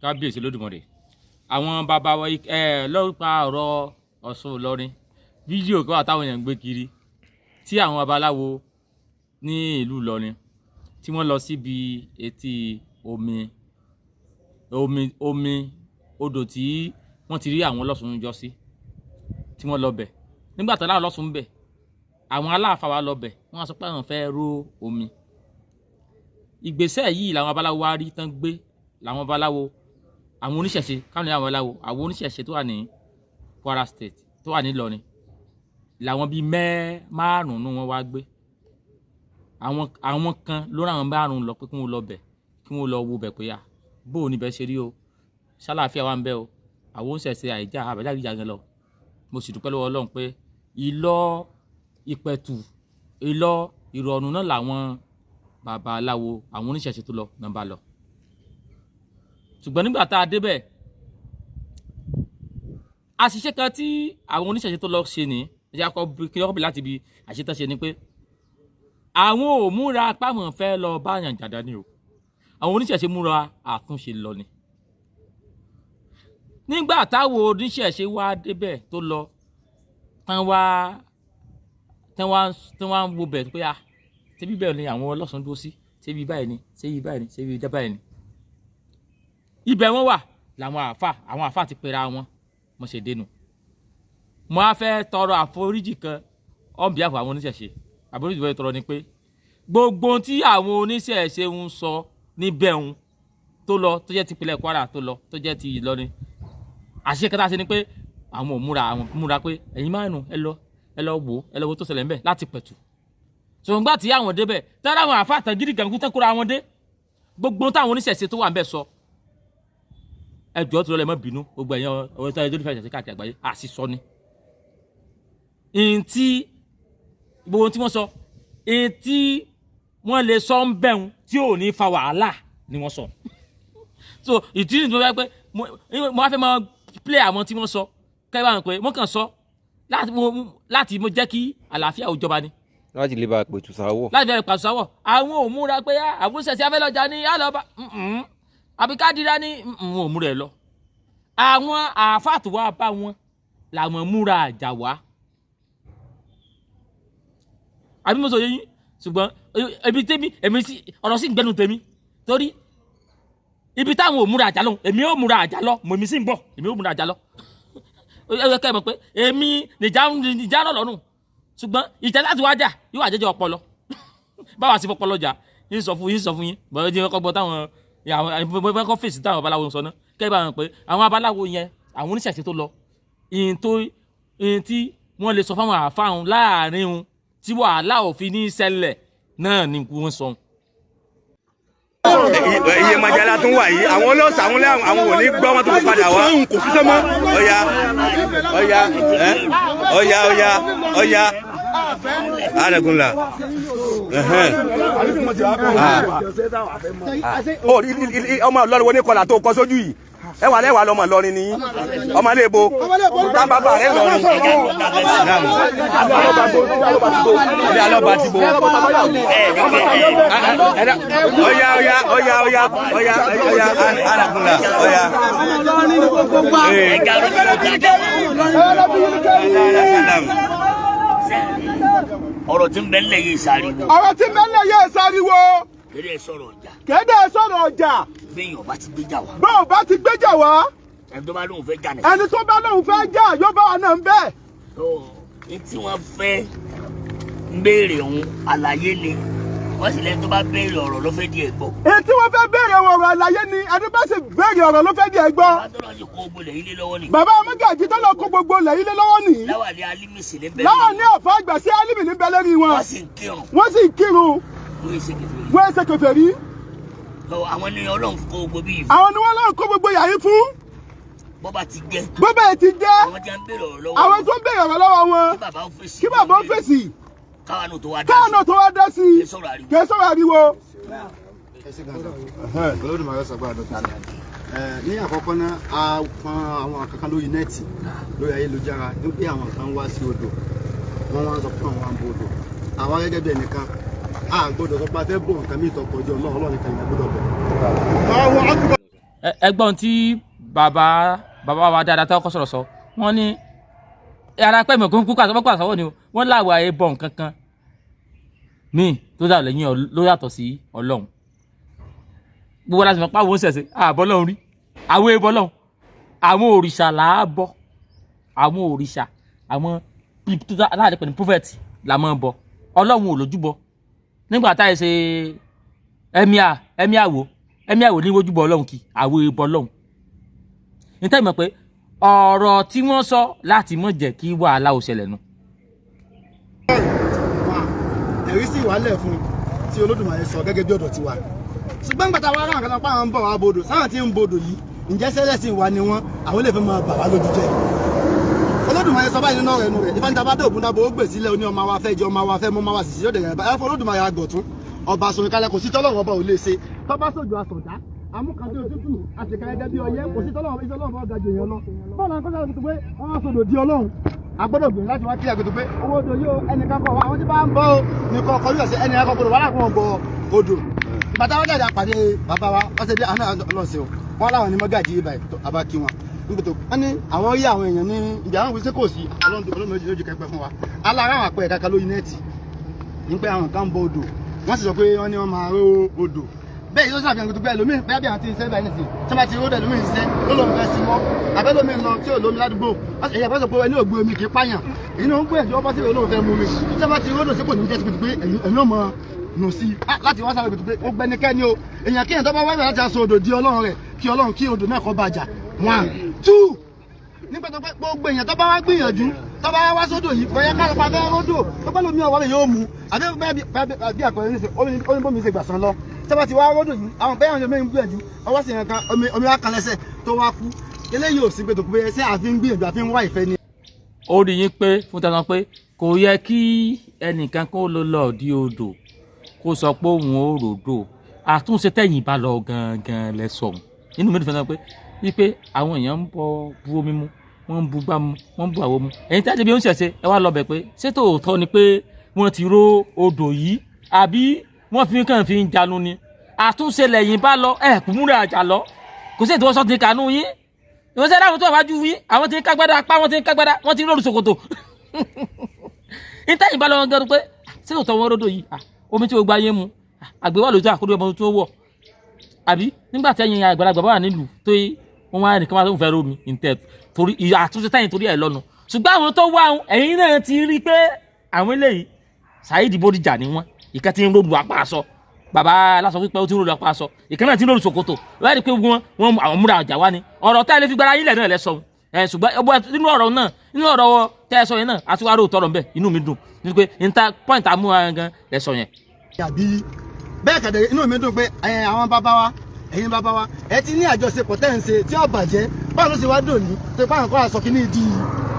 Kábíyèsí Olódùmarè. Àwọn bàbá wa ẹ lọ́pa ọ̀rọ̀ Ọ̀ṣun Ìlọrin, fídíò kan wà táwọn èèyàn ń gbé kiri tí àwọn babaláwo ní ìlú Ìlọrin tí wọ́n lọ síbi etí omi odò tí wọ́n ti rí àwọn ọlọ́sùn jọ sí, tí wọ́n lọ bẹ̀. Nígbà tó láwọn ọlọ́sùn bẹ̀, àwọn aláàfáà wa lọ bẹ̀, wọ́n á sọ pé àwọn fẹ́ ró omi. Ìgbésẹ̀ yìí làwọn babaláwo wá rí tán gbé, làwọn babaláwo, àwọn oníṣẹ̀ṣe káwọn ní, àwọn babaláwo, àwọn oníṣẹ̀ṣe tó wà ní Kwara State, tó wà ní Ìlọrin, làwọn bíi márùn-ún wọn wá gbé. Àwọn kan ló rán àwọn márùn-ún lọ pé kí wọ́n lọ bẹ̀, kí wọ́n lọ wo bẹ̀ pé à bó o níbẹ̀ ṣe rí o, ṣàlàáfíà wà ń bẹ o. Àwọn oníṣẹ̀ṣe àìjà àbájáde ìjà gan lọ. Mo sì dúpẹ́ lọ́wọ́ Ọlọ́run pé ìlọ ìpẹ̀tù, ìlọ ìrọ̀rùn náà làwọn babaláwo, àwọn oníṣẹ̀ṣe tó lọ náà bá lọ. Ṣùgbọ́n nígbà tá a débẹ̀, àṣìṣe kan tí àwọn oníṣẹ̀ṣe tó lọ ṣe ní ẹ̀jẹ̀ akọ kí ọkọ̀ bí láti ibi àṣìṣe tó ṣe ni pé àwọn ò múra páwọn fẹ́ lọ báyàn jàdá ni o. Àwọn oníṣẹ̀ṣe múra àtúnṣe lọ ni. Nígbà táwọn oníṣẹ̀ṣe wá débẹ̀ tó lọ tán wá ń wo bẹ̀ pé ah, ṣebí bẹ́ẹ̀ ni àwọn ọlọ́sùn dúró sí, ṣebí báyìí ni, ṣebí báyìí ni, ṣebí báyìí ni ibẹ̀ wọ́n wà, làwọn àáfà, àwọn àáfà ti pera wọn. Mo ṣe dénú, mo á fẹ́ tọrọ àforíjì kan on behalf àwọn oníṣẹ̀ṣe. Àforíjì fẹ́ tọrọ ni pé gbogbo ohun tí àwọn oníṣẹ̀ṣe ń sọ níbẹ̀ ń tó lọ, tó jẹ́ ti ìpínlẹ̀ Kwara tó lọ, tó jẹ́ ti Ìlọrin, àṣìṣe kan tá a ṣe ni pé àwọn ò múra, àwọn múra pé ẹ̀yin márùn ẹ lọ, ẹ lọ wò, ẹ lọ wo tó ṣẹlẹ̀ ńbẹ̀ láti pẹ̀tù. Ṣùgbọ́n gbà tí àwọn débẹ̀ tẹ́lẹ̀, àwọn àáfà tán gidi gan kú tán kóra wọn dé, gbogbo táwọn oníṣẹ̀ṣe tó wà ńbẹ̀ sọ, ẹ jọ̀ọ́ tó lọ, ẹ má bínú, gbogbo ẹ̀yàn ọ̀rọ̀ tó ẹjọ́ nífẹ̀ẹ́ ṣẹ̀ṣẹ̀ káàkiri àgbáyé, àṣìsọ ni ntí gbogbo tí wọ́n sọ, ntí wọ́n lè sọ ń bẹ̀rùn tí ò ní fa wàhálà ni wọ́n sọ. So ìdí nìyí tó fẹ́ pé mo wá fẹ́ máa play àwọn tí wọ́n sọ, kẹ́ bá wọn pé wọ́n kàn sọ láti mo jẹ́ kí àlàáfíà ó jọba ni. Láti lè bá a pẹ̀tù sáwọ̀. Láti fẹ́rẹ̀ pàṣẹ sáwọ̀. Àwọn ò múra pé àwọn oníṣẹ̀ṣe afẹ́lọ́jà ní àlọ́ba àbí kádìrá ní wọn ò múra ẹ̀ lọ. Àwọn àáfàá tó wá bá wọn làwọn múra àjà wá, àbí mo sọ yẹn yín? Ṣùgbọ́n ebi tèmi, èmi sí ọ̀rọ̀ sí gbẹnu tèmi, torí ibi táwọn ò múra àjà lọ, èmi ò múra àjà lọ. Mọ̀ èmi sì ń bọ̀, èmi ò múra àjà lọ. Ó yẹ kẹ́ ẹ mọ̀ pé èmi nìjà nìjà náà lọ́rùn, ṣùgbọ́n ìjà láti wá jà yóò wá jẹ́jẹ́ ọpọlọ báwa sì fọpọlọ jà. Yín sọ fún yín, sọ fún yín bọ́ọ̀ jẹ́ kọ́ gbọ́ táwọn àwọn kọ́ fèsì táwọn babaláwo ń sọ náà, kẹ́ ẹ bá wọn pé àwọn babaláwo yẹn, àwọn oníṣẹ̀ṣe tó lọ, ìyìn tí wọ́n lè sọ fáwọn àáfàá láàrin wọn tí wàhálà òfin ní ṣẹlẹ̀ náà ni wọ́n sọ. Iye majala tún wà yìí, àwọn ọlọ́sà, àwọn àwọn ò ní gbọ́, wọn tó fi padà wá. Kò ṣiṣẹ́ mọ́. Ọ̀ya ọ̀ya ẹ ọ̀ya ọ̀ya ọ̀ya anagunla. Ó ọmọ Ìlọrin wo ní kọlà tó kọ sójú yìí? Ẹ wà lẹ́wà lọ́mọ Ìlọrin ni, ọmọ ilé ibo tá bàbá rẹ lọrin ilé alọ́ba ti bo. Ọ̀ya ọ̀ya ọ̀ya ọ̀ya ọ̀ya ọ̀ya anagunla ọ̀ya. Ọ̀rọ̀ tí ń bẹ nílẹ̀ yìí sáriwo. Ọ̀rọ̀ tí mẹ́lẹ̀ yẹ sáriwo. Kéde sọ̀rọ̀ ọjà. Kéde sọ̀rọ̀ ọjà. Béèyàn bá ti gbéjà wá. Bọ́ọ̀ bá ti gbéjà wá. Ẹni tó bá lóun fẹ́ jà nìkan. Ẹni tó bá lóun fẹ́ jà yóò bá wa náà ń bẹ́ẹ̀. Tó ní tí wọ́n fẹ́ ń béèrè òun àlàyé ni wọ́n sì lẹ́ni tó bá béèrè ọ̀rọ̀ ló fẹ́ di ẹ̀ gbọ́. Èyí tí wọ́n fẹ́ béèrè ọ̀rọ̀ àlàyé ni, ẹni bá sì béèrè ọ̀rọ̀ ló fẹ́ di ẹ̀ gbọ́. Bàbá tó lọ sí kó gbolẹ̀ yìí lé lọ́wọ́ ni. Bàbá Mọ́gàjí tó lọ kó gbogbo ilẹ̀ yìí lé lọ́wọ́ nìyí. Láwàlí alímìsì ní bẹ́ẹ̀. Láwọn ní ọ̀fọ̀ àgbà sí Álímì ní bẹ lérí wọn. Wọ́n sì ń kírun. Wọ́n sì ń kírun. Wọ́n ṣe kèfèrí. Wọ́n ṣe kèfèrí. Tó àwọn ní Ọlọ́run kó gbogbo bí yìí. Àwọn ni wọ́n lọ́n kó gbogbo yàrá fún. Bọ́ba ti jẹ́. Bó bẹ́ẹ̀ ti jẹ́. Àwọn tí wọ́n ń béèrè ọ̀rọ̀ lọ́wọ́. Àwọn tó ń béèrè ọ̀rọ̀ lọ́wọ́ wọn. Kí bàbá ó fèsì. Kí bàbá ó fèsì. Káwa náà tó wá dá sí. Káwọn náà tó wá dá sí i. Kì í sọ̀rọ̀ ariwo. Kì í sọ̀rọ̀ ariwo. Olódùmarè sọgbà dọ̀tà ní àkọ́kọ́ náà, a pọn àwọn kankan lórí net, lórí ayélujára, wípé àwọn kan wá sí odò, wọ́n wá ń sọ fún àwọn àbò odò. Àwa gẹ́gẹ́ bí ẹnìkan, a gbọ́dọ̀ sọ pé a fẹ́ bọ̀ nǹkan mí ìtọ́kọjọ́ náà. Ọlọ́run nìkan ìyẹn gbọ́dọ̀ bọ̀. Ẹgbọ́n tí bàbá bàbá wa dáadáa tó kọ́ sọ̀rọ̀ sọ, wọ́n ní ara pẹ́ mi kò ń kú kó àsọwọ́ ni o. Wọ́n láwa ẹbọ nǹkan kan míì tó dà lẹ́yìn ló yàtọ̀ sí Ọlọ́run. Gbogbo láti mọ̀ pé àwọn oṣẹ̀ṣẹ̀ àbọ̀ lọ́run rí, àwọn ẹbọ lọ́run, àwọn òrìṣà là á bọ, àwọn òrìṣà, àwọn tó láàrin pẹ̀lú prophet là máa ń bọ. Ọlọ́run ò lójúbọ nígbà táyé ṣe ẹmíà ẹmíà wò ẹmíà wò ní wójúbọ Ọlọ́run kì àwọn ẹbọ Ọlọ́run. Níta ìmọ̀ pé ọ̀rọ̀ tí wọ́n sọ láti mọ̀ jẹ́ kí wàhálà ò ṣẹlẹ̀ nù. Wà ẹ̀rí sì wálẹ̀ fún tí Olódùmarè sọ gẹ́gẹ́ bí ọ̀dọ̀ tiwa, ṣùgbọ́n gbàtà wa ráwọn kan pa àwọn ń bọ̀ wá bodò, sáwọn tí ń bodò yìí, ǹjẹ́ sẹ́lẹ̀sìn wa ni wọ́n? Àwọn lè fẹ́ máa bà wá lójú jẹ́. Olódùmarè sọ báyìí nínú ọ̀rọ̀ ẹnu rẹ̀, Ifá ní ta bá dé ògùn dábò ó gbè sílẹ̀, ó ní ọmọ wa fẹ́ jẹ, ọmọ wa fẹ́ mú, ọmọ wa sì sí yóò dẹ̀rẹ̀ ẹ fún Olódùmarè àgọ̀tún ọba sọ̀rọ̀ kalẹ̀. Kò sí tọ́lọ́run ọba ò lè ṣe. Tọ́ba sójú àsọ̀dá amúkàdé òtútù àtìkà ẹgẹ bí ọyẹ, kò sí tọ́lọ́run iṣẹ́ Ọlọ́run ọba ga jù èèyàn lọ. Bọ́ọ̀lù akọ́sà tó pé wọ́n á sọdọ̀ di Ọlọ́run, a gbọ́dọ̀ gbìyànjú láti wá kílẹ̀ pé owó odò yóò ẹnìkan kọ̀ wá, àwọn tí bá ń bọ̀ ó nìkan kọjú ẹ̀sẹ̀ ẹnìkan kọ̀ gbọ́dọ̀ wà láàkún ọ̀bọ̀ odò. Bàtà wọn jáde àpàdé bàbá wa, wọ́n ṣe dé àná ọlọ́sẹ̀ o, wọ́n láwọn ní mọ́gàjì ibà àbá kí wọn nígbàtò wọ́n ní àwọn rí àwọn èèyàn ní ibi àwọn ìwé kò sí. Ọlọ́run Ọlọ́run lójú kẹpẹ fún wa alára àwọn àpẹẹrẹ kankan lórí net ní pé àwọn kan ń bọ odò, wọ́n sì sọ pé wọ́n ní wọ́n máa ró odò bẹ́ẹ̀ yóò ṣàfihàn pé ẹlòmíì bẹ́ẹ̀ bí àwọn ti ń sẹ́ báyìí nìsín tí wọ́n bá ti ródò, ẹlòmíì ń sẹ́ ló lóun fẹ́ sí wọ́n, àbẹ́lòmíì lọ tí ò lómi ládùúgbò ẹ̀yà bá sọ pé ẹni ò gbé omi kì í pààyàn, èyí ni wọ́n ń gbìyànjú ọbọ̀ síbẹ̀ olóhùn fẹ́ mú mi tí wọ́n bá ti ródò sí kò ní jẹ́ pé ẹ̀yìn náà mọ̀ nù sí i láti wá sáré pé ó gbẹnikẹ́ni o, èèyàn kéèyàn tó bá wáyé láti aṣọ odò di Ọlọ́run rẹ̀, kí Ọlọ́run kí odò náà kó bàjá. One, two, nígbà tó pé gbogbo èèyàn tó bá wá gbìyànjú tó bá wá sódò yìí, kò yẹ ká lọ pa fẹ́ ródò tó bá lómi ọwọ́ rẹ̀ yóò mú àbí bí àpẹẹrẹ ní sè ó ní bómi ṣe gbàsán lọ tí wọ́n ti wá ródò yìí, àwọn bẹ́ẹ̀ àwọn ọmọ gbìyànjú ọwọ́ sì yẹn kan omi omi wá kan lẹ́sẹ̀ tó wá kú. Eléyìí ò sí pé tó pé ṣé àfi ń gbìyànjú àfi ń wá ìfẹ́ ni. Ó rí yín pé fún tẹ̀sán pé kò yẹ kí ẹnìkan kó lọ lọ di odò kó sọ pé òun ò ròdò. Àtúnṣe tẹ̀yìn bá lọ gangan lẹ sọ̀hún nínú mi dùn fún pé wípé àwọn èèyàn ń bọ bu omi mu, wọ́n ń bu gbá mu, wọ́n ń bu àwo mu. Ẹ̀yin tí a ti bí ó ń ṣẹ̀ṣẹ̀ ẹ wá lọ bẹ̀ pé ṣé tòótọ́ ni pé wọ́n ti ró odò yìí àbí wọ́n fi kàn fi ń janu ni? Àtúnṣe lẹ́yìn bá lọ ẹ̀ kò múra àjà lọ, kò sí ètò ọ̀sán ti kànú yín ìwọ́n sẹ́dá àwọn tó wà wájú yín, àwọn tí ń kágbádá apá, wọ́n ti ń kágbádá, wọ́n ti ń rọrùn ṣòkòtò nítẹ̀yìn bá lọ́wọ́ gẹ́rù pé ṣé tòótọ́ wọn ródò yìí? Omi tí o gba yé mu àgbéwà lójú àkórí ọmọ tó wọ̀ àbí nígbà tí ẹ̀yin àgbàlagbà bá wà nílùú tó yí wọn wá nìkan wá tó ń fẹ́ rómi ntẹ̀ torí àtúnṣe tẹ̀yìn torí ẹ̀ lọ́nu. Ṣùgbọ́n àwọn tó wá ẹ̀yin náà ti rí pé àwọn eléyìí Saheed Bódìjà ni wọ́n. Ìkan tí ń ròdù apá aṣọ bàbá aláṣọ pípẹ́, ó ti ń ròdù apá aṣọ, ìkan náà ti ń ròdù ṣòkòtò. Wọ́n rí i pé wọ́n wọ́n àwọn múra ọjà wá ni ọ̀rọ̀ tá ẹ lè fi gbára yín lẹ̀ náà lẹ sọ ẹ. Ṣùgbọ́n nínú ọ̀rọ̀ náà, nínú ọ̀rọ̀ tẹ́ ẹ sọ yẹn náà, àti wàá rò tọrọ nbẹ, inú mi dùn ní pé níta point amúra gan lẹ sọ yẹn. Àbí bẹ́ẹ̀ kẹ̀dẹ̀, inú mi dùn pé àwọn bàbá wa, ẹ̀yin bàbá wa, ẹ ti ní àjọṣepọ̀ tẹ́ ń ṣe tí ó bàjẹ́. Báwo ló ṣe wá dòní tó pàwọn kọ́ àṣọ kìíní di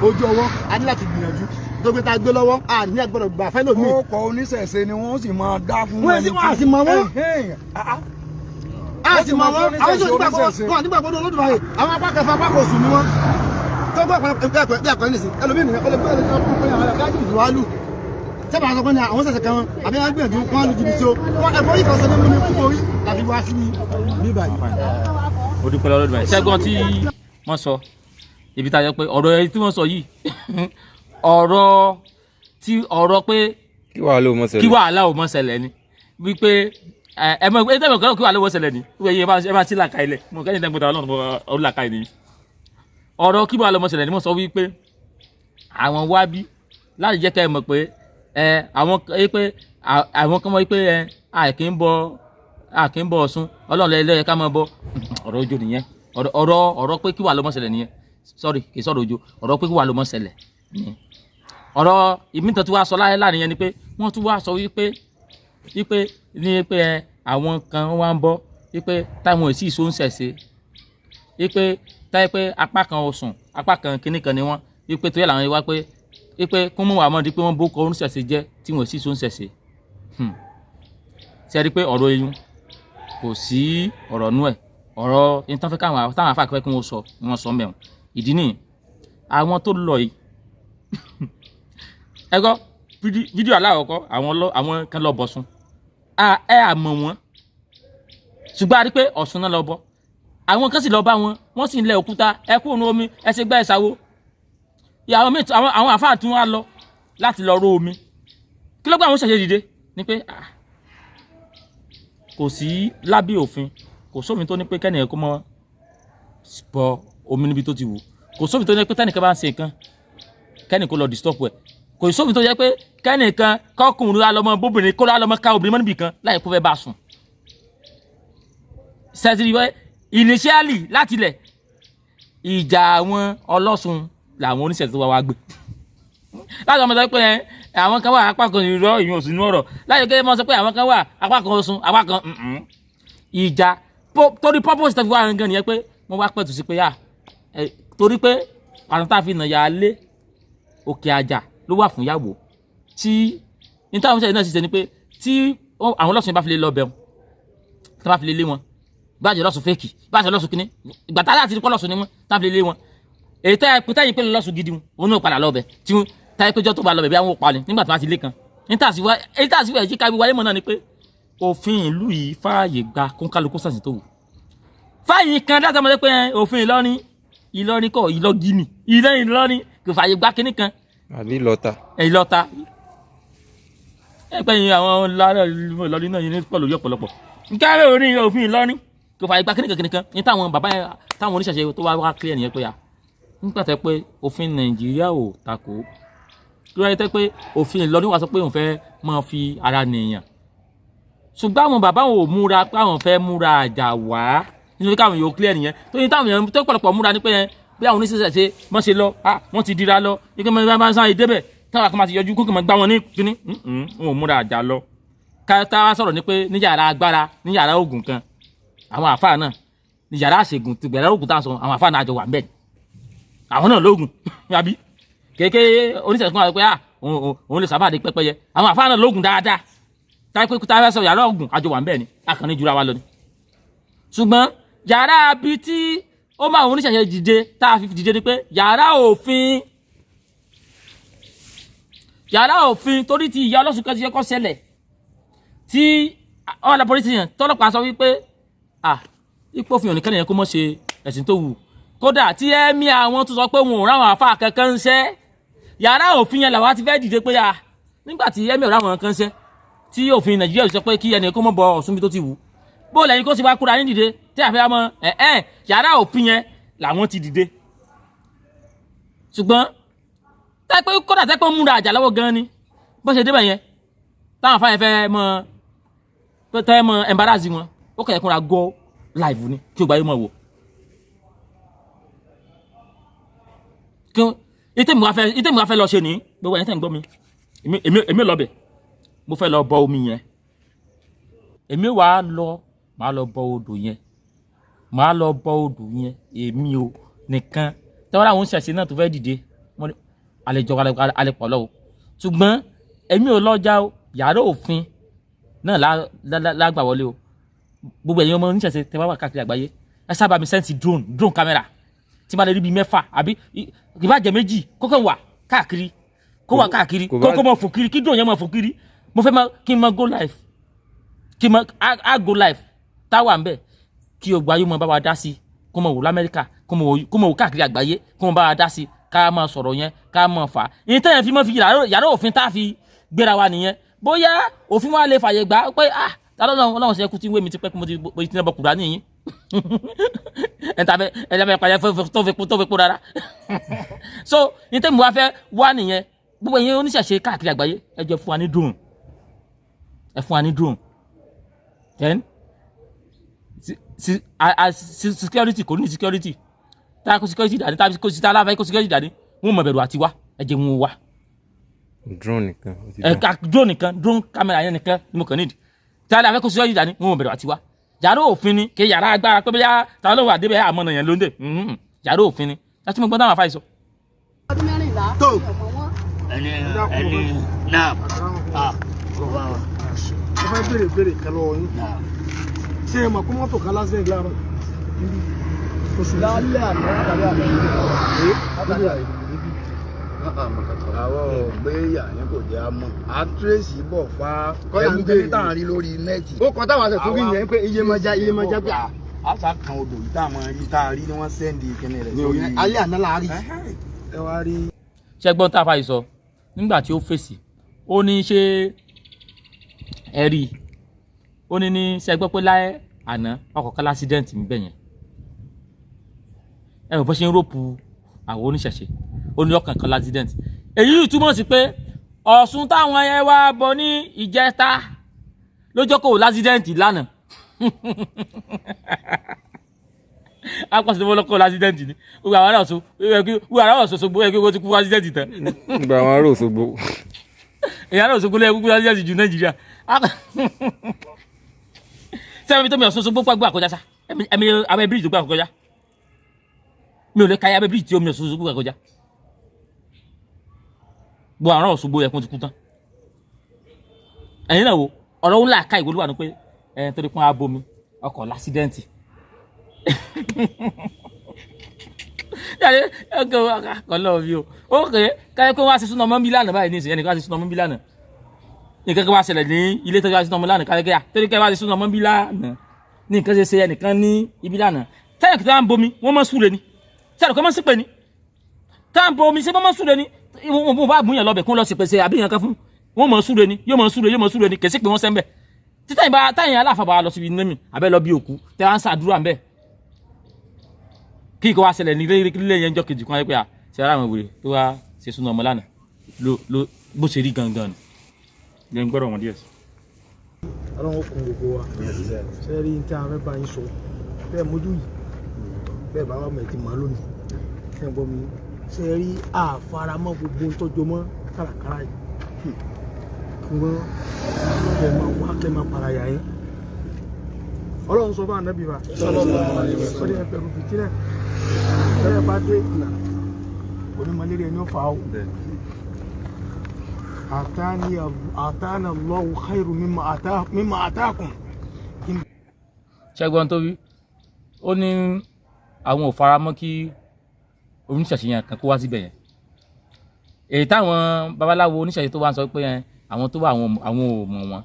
ojú ọwọ́? A ní láti gbìyànjú tó gbé tá a gbé lọ́wọ́, a ní àgbọ̀dọ̀ gbà fẹ́ lómi. Ó kọ oníṣẹ̀ṣe ni wọ́n sì máa dá fún. Wọ́n sì wọ́n àsì mọ̀ wọ́n. A sì mọ̀ wọ́n, àwọn sì nígbàgbọ́ wọn nígbàgbọ́ ní Olódùmarè. Àwọn apá kẹfà apá kò sùn ni wọ́n tó gbọ́ bí àpẹẹrẹ nìsín ẹlòmíì nìyẹn ó lè gbé ẹlòmíì sábà sọ pé ní àwọn ṣẹ̀ṣẹ̀ kan àbí wọn gbìyànjú wọn lu jìbìtì o, wọn ẹ̀fọ́ yìí kan sọ ní mímú kúkú orí làfi wá sí bíbá yìí. Ó dúpẹ́ lọ́dọ̀ Olódùmarè. Ṣẹ́gun tí wọ́n sọ ibi tá a yọ pé ọ̀rọ̀ ẹni tí wọ́n sọ yìí, ọ̀rọ̀ tí ọ̀rọ̀ pé kí wàá ló mọ̀ kí ṣẹlẹ̀. Wàhálà ò mọ̀ ṣẹlẹ̀ ni wípé ẹ mọ̀ ẹ tẹ́lẹ̀ kí wàhálà ò mọ̀ ṣẹlẹ̀ ni wípé ẹ bá sí làkà ilẹ̀ mo kẹ́yìn tẹ́gbọ̀tà Ọlọ́run ọ̀rọ̀ làkà ilẹ̀ yìí. Ọ̀rọ̀ kí wàhálà ò mọ̀ ṣẹlẹ̀ ni wọ́n sọ wípé àwọn wá bí láti jẹ́ kẹ́ ẹ mọ̀ pé ẹ àwọn ẹ pé àwọn kan mọ̀ pé ẹ a kì í bọ Ọ̀ṣun, Ọlọ́run lẹ́yẹ ká máa bọ. Ọ̀rọ̀ ojú nìyẹn. Ọ̀rọ̀ pé kí wàhálà ò mọ̀ ṣẹlẹ̀ nìyẹn. Sorry, kì í sọ̀rọ̀ ojú. Ọ̀rọ̀ pé kí wàhálà ò mọ̀ ṣẹlẹ̀ nìyẹn. Ọ̀rọ̀ ìmítàn tí wàá sọ láyé láàrin yẹn ni pé wọ́n tún wá sọ wípé ní pé ẹ àwọn kan wá ń bọ́ wípé táwọn èsì ìṣó ń ṣẹ̀ṣe wípé táyé pé apá kan Ọ̀ṣun, apá kan kinní kan ni wọ́n, wípé torí làwọn wá pé wípé kún mú wàá mọ́ di pé wọ́n bó kọ oníṣẹ̀ṣe jẹ́ tí wọ́n èsì ìṣó ń ṣẹ̀ṣe. Ṣe rí i pé ọ̀rọ̀ eyín kò sí ọ̀rọ̀ nú ẹ̀, ọ̀rọ̀ yín tán fẹ́ káwọn táwọn afáàkẹ́ kí wọ́n sọ ni wọ́n sọ mẹ́wọ̀n. Ìdí nìyí àwọn tó lọ yìí, ẹ gbọ́ fídíò aláwọ̀kọ́, àwọn lọ, àwọn kan lọ bọ̀sùn ẹ àmọ̀ wọn, ṣùgbọ́n a rí pé Ọ̀ṣun náà lọ bọ́. Àwọn kan sì lọ bá wọn, wọ́n sì ń lẹ òkúta, ẹ kúrò ní omi, ẹ ṣe gbá, ẹ ṣàwo. Àwọn míì, àwọn àfáà tún wá lọ láti lọ ró omi. Kí ló gbé àwọn ṣẹ̀ṣẹ̀ dìde ni pé, ah, kò sí lábẹ́ òfin, kò sófin tó ní pé kẹ́nìyàn kó mọ bọ omi níbi tó ti wù. Kò sófin tó ní pé tẹ́nìkan bá ń ṣe nǹkan, kẹ́nì kó lọ disturb ẹ̀. Kò sófin tó yẹ pé kẹ́nìkan kọ́kùnrin alọ́mọ bóbìnrin kó lọ́mọ ká obìnrin mọ́ níbì kan láì kó fẹ́ bá a sùn. Sẹ́tìrì wẹ́ initially láti ilẹ̀, ìjà àwọn ọlọ́sùn làwọn oníṣẹ́ tó wá wá gbé láti ọmọ sọ pé ẹ àwọn kan wà, apá kan irọ́ ìyún òsì inú ọ̀rọ̀ láti kéde mọ́ sọ pé àwọn kan wà, apá kan Ọ̀ṣun, apá kan ìjà. Torí purpose tó fi wá gangan nìyẹn, pé wọ́n wá pẹ̀tù sí pé à ẹ torí pé pàtó tá a fi nà yà á lé òkè àjà ló wà fún yàwó tí ní táwọn oníṣẹ́ náà sì ṣe ni pé tí àwọn ọlọ́sùn bá fi lè lọ bẹ̀rù, tí wọ́n bá fi lè lé wọn, gbàjẹ́ lọ́sùn fake, gbàjẹ́ lọ́sùn kínní, ìgbà tá láti kọ́ lọ́sùn ni wọ́n tá fi lè lé wọn, èyí tẹ́ ẹ pé tẹ́yìn pé lọ́sùn gidi wọn, òun náà padà lọ́bẹ̀ tí wọ́n táyé péjọ tó bá lọ́bẹ̀ bí àwọn ò pa ni nígbà tí wọ́n ti lé kan. Ní tàṣí wá èyí tàṣí wá èyí káwé wáyé mọ̀ náà ni pé òfin ìlú yìí fààyè gba kónkálukú sàṣì tó wù fààyè kan dáta mọ́ pé òfin Ìlọrin, Ìlọrin kọ́, Ìlọgìnì, Ìlọrin kò fààyè gba kínní kan. Àbí lọ́ta. Ìlọta ẹ pẹ́ yín, àwọn Ìlọrin náà yìí ní pọ̀ lórí ọ̀pọ̀lọpọ̀ nǹkan orí òfin Ìlọrin kò fààyè gba kínní kan kínní kan ní táwọn bàbá yẹn, táwọn oníṣẹ̀ṣe tó wá wá clear nìyẹn pé à nígbà tẹ́ pé òfin Nàìjíríà ò takò, kí wọ́n yẹ pé òfin Ìlọrin wá sọ pé òun fẹ́ máa fi ara nìyàn. Ṣùgbọ́n àwọn bàbá wọn ò múra pé àwọn fẹ́ múra àjà wá, nítorí káwọn yóò clear nìyẹn tó ní táwọn èèyàn tó pọ̀lọpọ̀ múra ní pé yẹn bí àwọn oníṣẹ̀ṣẹ̀ ṣe mọ́ ṣe lọ, ah, wọ́n ti dira lọ ike mọ́ bá ń sáré débẹ̀, táwọn kan máa ti yọjú kókè mọ́ gbá wọn ní kíní. Wọn ò múra àjà lọ. Ká tá a sọ̀rọ̀ ní pé ní yàrá agbára, ní yàrá oògùn kan, àwọn àfáà náà ní yàrá àṣègùn ti gbẹ̀rẹ̀ oògùn tá a sọ, àwọn àfáà náà àjọ wà ń bẹ̀, àwọn náà lóògùn àbí kéèké. Oníṣẹ̀ṣẹ̀ kan wà pé ah, òun lè sábà dé pẹ́pẹ́yẹ. Àwọn àfáà náà lóògùn dáadáa, táyé pé táyé sọ yàrá oògùn àjọ wà ń bẹ̀ ni, akànnì jura wa lọ ni. Ṣùgbọ́n yàrá bí tí ó máa oníṣẹ̀ṣẹ̀ dìde tá a fi dìde ni pé yàrá òfin, yàrá òfin, torí ti ìyá ọlọ́sùn kan ti yẹ kó ṣẹlẹ̀ tí ọ̀la polisi yẹn tọ́lọ́pàá sọ wípé ah, ipò òfin òní kẹ́nìyàn kó mọ̀ ṣe ẹ̀sìn tó wù, kódà tí ẹ̀mí àwọn tó sọ pé wọn ò ráwọn àfa kankan ń ṣẹ́. Yàrá òfin yẹn làwa ti fẹ́ dìde pé ah, nígbà tí ẹ̀mí ò ráwọn kan ń ṣẹ́, tí òfin Nàìjíríà sọ pé kí ẹnì kó mọ̀ bọ Ọ̀ṣun bí tó ti wù, bó lẹ́yìn kó sì wá kúra yín dìde tí àfẹ́ wa mọ ẹ̀ ẹ̀ yàrá òfin yẹn làwọn ti dìde. Ṣùgbọ́n tẹ́pẹ́ kódà tẹ́pẹ́ múra àjà lọ́wọ́ gan ni bó ṣe débẹ̀ yẹn, táwọn afáyẹn fẹ́ mọ tẹ́ mọ embarrass wọn, ó kẹ̀ kúnra go live ni kí o gba yóò mọ̀ wò. Kí ìtẹ̀mí wa fẹ́ lọ ṣe ní gbogbo ẹ̀yin tẹ̀ ń gbọ́ mi, èmi lọ bẹ̀, mo fẹ́ lọ bọ omi yẹn. Èmi wà á lọ, màá lọ bọ odò yẹn, màá lọ bọ odò yẹn èmi ò nìkan. Tẹ́wọ́n àwọn oníṣẹ̀ṣe náà tó fẹ́ dìde, wọ́n ní àlejò alẹ́ pọ̀ lọ́wọ́, ṣùgbọ́n èmi ò lọ́jà o. Yàrá òfin náà lágbà wọlé o. Gbogbo ẹ̀yin ọmọ oníṣẹ̀ṣe tẹ́ bá wà káàkiri àgbáyé, ẹ sábà mi send drone camera tí bá lè rí bíi mẹ́fà àbí ìbàjẹ́ méjì, kókó wà káàkiri, kó wà káàkiri, kókó mọ̀ fò kiri, kí drone yẹn mọ̀ fò kiri. Mo fẹ́ máa kí n máa go live, kí n máa á go live táwa ń bẹ̀, kí o gba yóò mọ bá wa dá sí, kó mọ̀ wò lamẹ́ríkà, kó mọ̀ wò káàkiri àgbáyé, kó mọ̀ bá wa dá sí, ká máa sọ̀rọ̀ yẹn, ká máa fà á. Ìyẹn tẹ́yẹ̀ fi máa fi yàrá òfin tá a fi gbéra wa nìyẹn. Bóyá òfin wa lè fàyè gbà pé ah, ta lọ́nà ọlọ́run ṣe kú tí ń wé mi ti pẹ́ kí mo ti mo ti bọ̀ kúrò níyìn ẹ̀ńtà fẹ́ pàṣẹ tó fi kú rárá. So ní tẹ́mi wá fẹ́ wá nìyẹn. Gbogbo ẹ̀yin oníṣẹ̀ṣe káàkiri àgbáyé, ẹ jẹ́ fún wa ní drone, ẹ fún wa ní drone. Then security kò ní security tá a kó security dání, tá a kó tá a láfẹ́ kó security dání, wọn mọ̀ bẹ̀rù àti wá, ẹ jẹ́ wọn wá. Drone nìkan, ó ti Ẹ tán. ká drone nìkan, drone camera yẹn nìkan ni mo kàn need. Tá a láfẹ́ kó security dání, wọn mọ̀ bẹ̀rù àti wá. Yàrá òfin ni, kí yàrá agbára pé bóyá ta ló wà débẹ̀ àmọ́ yẹn ló ń dè. Yàrá òfin ni láti mọ̀ gbọ́dọ̀ àwọn afáìsọ. Ọdún 14 Tó. ọmọ wọn. Ẹni ẹni náà, ah, bàbá wa. Mo fẹ́ béèrè béèrè kan lọ́wọ́ yín. Náà. Ṣé ẹ mọ̀ pé mọ́tò kan lásìkò láàárọ̀ níbí oṣù Lálẹ́ àná, látàrí àná. Níbí àyè? Àwọn ò gbé yà ní kò jẹ́ àmọ́ à ń tírèsì bọ̀ fa Kọ́lá ń ẹnu béèrè. kí tá à ń rí lórí net. Ó kọ táwọn àṣẹ tó rí yẹn pé iye máa já, iye máa já pé à Àṣà kan odò yìí tá a máa rí, tá a rí ni wọ́n send kíní rẹ̀ Ní orí alẹ́ àná la rí. Ẹ wá rí. Ṣẹ́gbọ́n tá a fàyè sọ nígbà tí ó fèsì, ó ní ṣé ẹ rí i, ó ní ní ṣẹ́gbọ́n pé láyé àná ọkọ̀ kan l'accident níbẹ̀ yẹn. Ẹ ò bó ṣe ń rope àwọn oníṣẹ̀ṣe. Ó ní ọkàn kan l'accident. Èyí túmọ̀ sí pé Ọ̀ṣun táwọn yẹn wá bọ ní ìjẹta lójó kò l'accident lánàá. Akọ̀sí tó lọ́kọ̀ l'accident ni gbogbo àwọn ará Ọ̀ṣun, gbogbo àwọn ará Ọ̀ṣun Òṣogbo ẹ̀ kí wọ́n ti kú l'accident tán. Nígbà àwọn ará Òṣogbo. Èyí ará Òṣogbo lẹ́yìn kúkú l'accident ju Nàìjíríà. Sẹ́wọ́n mi tó mi Ọ̀ṣun Òṣogbo gbàgbọ́ àkọjá sá ẹ̀mí abẹ́ bíríìjì tó gbà kọjá, mi ò lè ka abẹ́ bíríìjì tí omi Ọ̀ṣun Òṣogbo gbà kọjá. Gbogbo àwọn ará Òṣogbo yẹ kó ti kú tán. Ẹ̀yin náà wo ọ̀rọ̀ ńlá ká ìwé olúwa ni pé ẹ̀ torí pọ́n abomi ọkọ̀ l'accident. Yàrá ọkọ ọlọ mi o, ó kè é káyọ̀ pé wọ́n á ṣe súná ọmọ mi lánàá báyìí nísìnyẹn nìkan á ṣe súná ọmọ mi lánàá, nìkan kí wọ́n á ṣẹlẹ̀ ní ilé tó wá ṣe súná ọmọ lánàá. Káyọ̀ kí torí kí wọ́n á ṣe súná ọmọ mi lánàá ní nǹkan ṣe ṣe ẹnìkan ní ibi lánàá. Táyà kí táwọn bomi wọ́n mọ̀ súre ni, táyà kí wọ́n mọ̀ sípè ni, táwọn bomi ṣé wọ́n mọ̀ súre ni. Wọ́n bá mú yàn lọ́bẹ̀ kó lọ sí pèsè àbí yàn kan fún wọ́n mọ̀ súre ni, yóò mọ̀ súre, yóò mọ̀ súre ni, kèsì pé wọ́n sẹ́ńbẹ̀ títà ìbá táyà aláfàbà lọ síbi nímì àbẹ́ lọ bí òkú tẹ́ wá ń ṣàdúrà ńbẹ̀ kí kò wá ṣẹlẹ̀ ní ilé yẹn jọ kejì kan ayé pé à ṣe ara àwọn wèrè tó wá ṣe súná ọmọ lánàá ló ló bó ṣe rí gangan ni. Yẹn ń gbọ́dọ̀ wọn díẹ̀ sí. Ọlọ́run ó kún gbogbo wa. Ṣe rí ní tí a fẹ́ bá yín sọ bẹ́ẹ̀ mójú yìí bẹ́ẹ̀ bá wà mọ̀ ẹ́ ti mọ̀ ọ́ lónìí. Ṣe ń gbọ́ mi? Ṣe rí àfaramọ́ gbogbo ń tọ́jú mọ́ kàràkàrà yìí kí wọ́n kẹ́ máa wá kẹ́ máa paraya yín. Ọlọ́run sọ fún ànábì wa ó ní ẹ bẹ̀rù fìtínà bẹ́ẹ̀ bá dé onímọ̀lẹ́rì ẹni ó fà á o. Àtàní Allahu khairu mimma àtàkùn. Ṣẹ́gun tó wí, ó ní àwọn ò faramọ́ kí oníṣẹ̀ṣe yẹn kan kó wá síbẹ̀ yẹn. Èyí táwọn babaláwo oníṣẹ̀ṣe tó wá ń sọ pé àwọn tó wà àwọn ò mọ̀ wọ́n.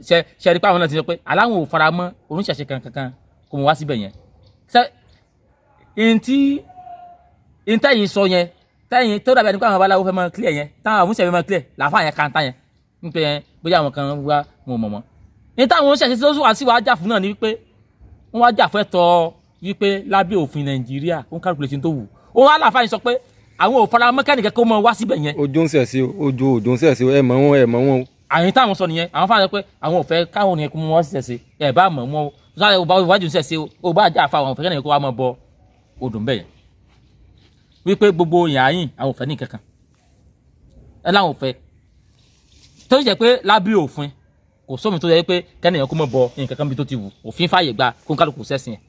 Ṣe ṣe rí pé àwọn náà ti sọ pé aláwọn ò faramọ́ oníṣẹ̀ṣe kankan kó mọ̀ wá síbẹ̀ yẹn. Ṣe ntí ntẹ́yìn sọ yẹn tẹ́yìn tó dàbí ẹni pé àwọn babaláwo fẹ́ máa clear yẹn, táwọn oníṣẹ̀ṣe fẹ́ máa clear làáfà yẹn kàńtà yẹn ń pè yẹn bóyá àwọn kan wá wọn ò mọ̀ wọ́n. Ní táwọn oníṣẹ̀ṣe tó wá sí wàá jà fún náà ni wípé wọ́n wá jà fún ẹ̀tọ́ wípé lábẹ́ òfin Nàìjíríà ó ń kálukú ṣe tó wù ó wá láàfáà yìí sọ pé àwọn ò fara mọ́ kẹ́nìkan kó mọ wá síbẹ̀ yẹn. Ojú ń sẹ̀ sí o, ojú òjò ń sẹ̀ sí o, ẹ mọ̀ wọn, ẹ mọ̀ wọn o. Àyìn táwọn sọ nìyẹn. Àwọn fáwọn sọ pé àwọn ò fẹ́ káwọn nìyẹn kó mọ wá sísẹ̀ sí ẹ bá mọ̀ wọn o, sáré o bá wájú sẹ̀ sí o, ó bá jà fa àwọn ò fẹ́ kẹ́nìkan kó wá mọ̀ bọ odò ńbẹ̀ yẹn wípé gbogbo yàáyìn àwọn ò fẹ́ ní kankan ẹ láwọn ò fẹ́ tó jẹ́ pé lábẹ́ òfin kò sómi tó yẹ pé kẹ́nìyàn kó mọ̀ bọ nǹkan kan bí tó ti wù, òfin fàyè gba kó ń kálukú sẹ́sìn ẹ̀.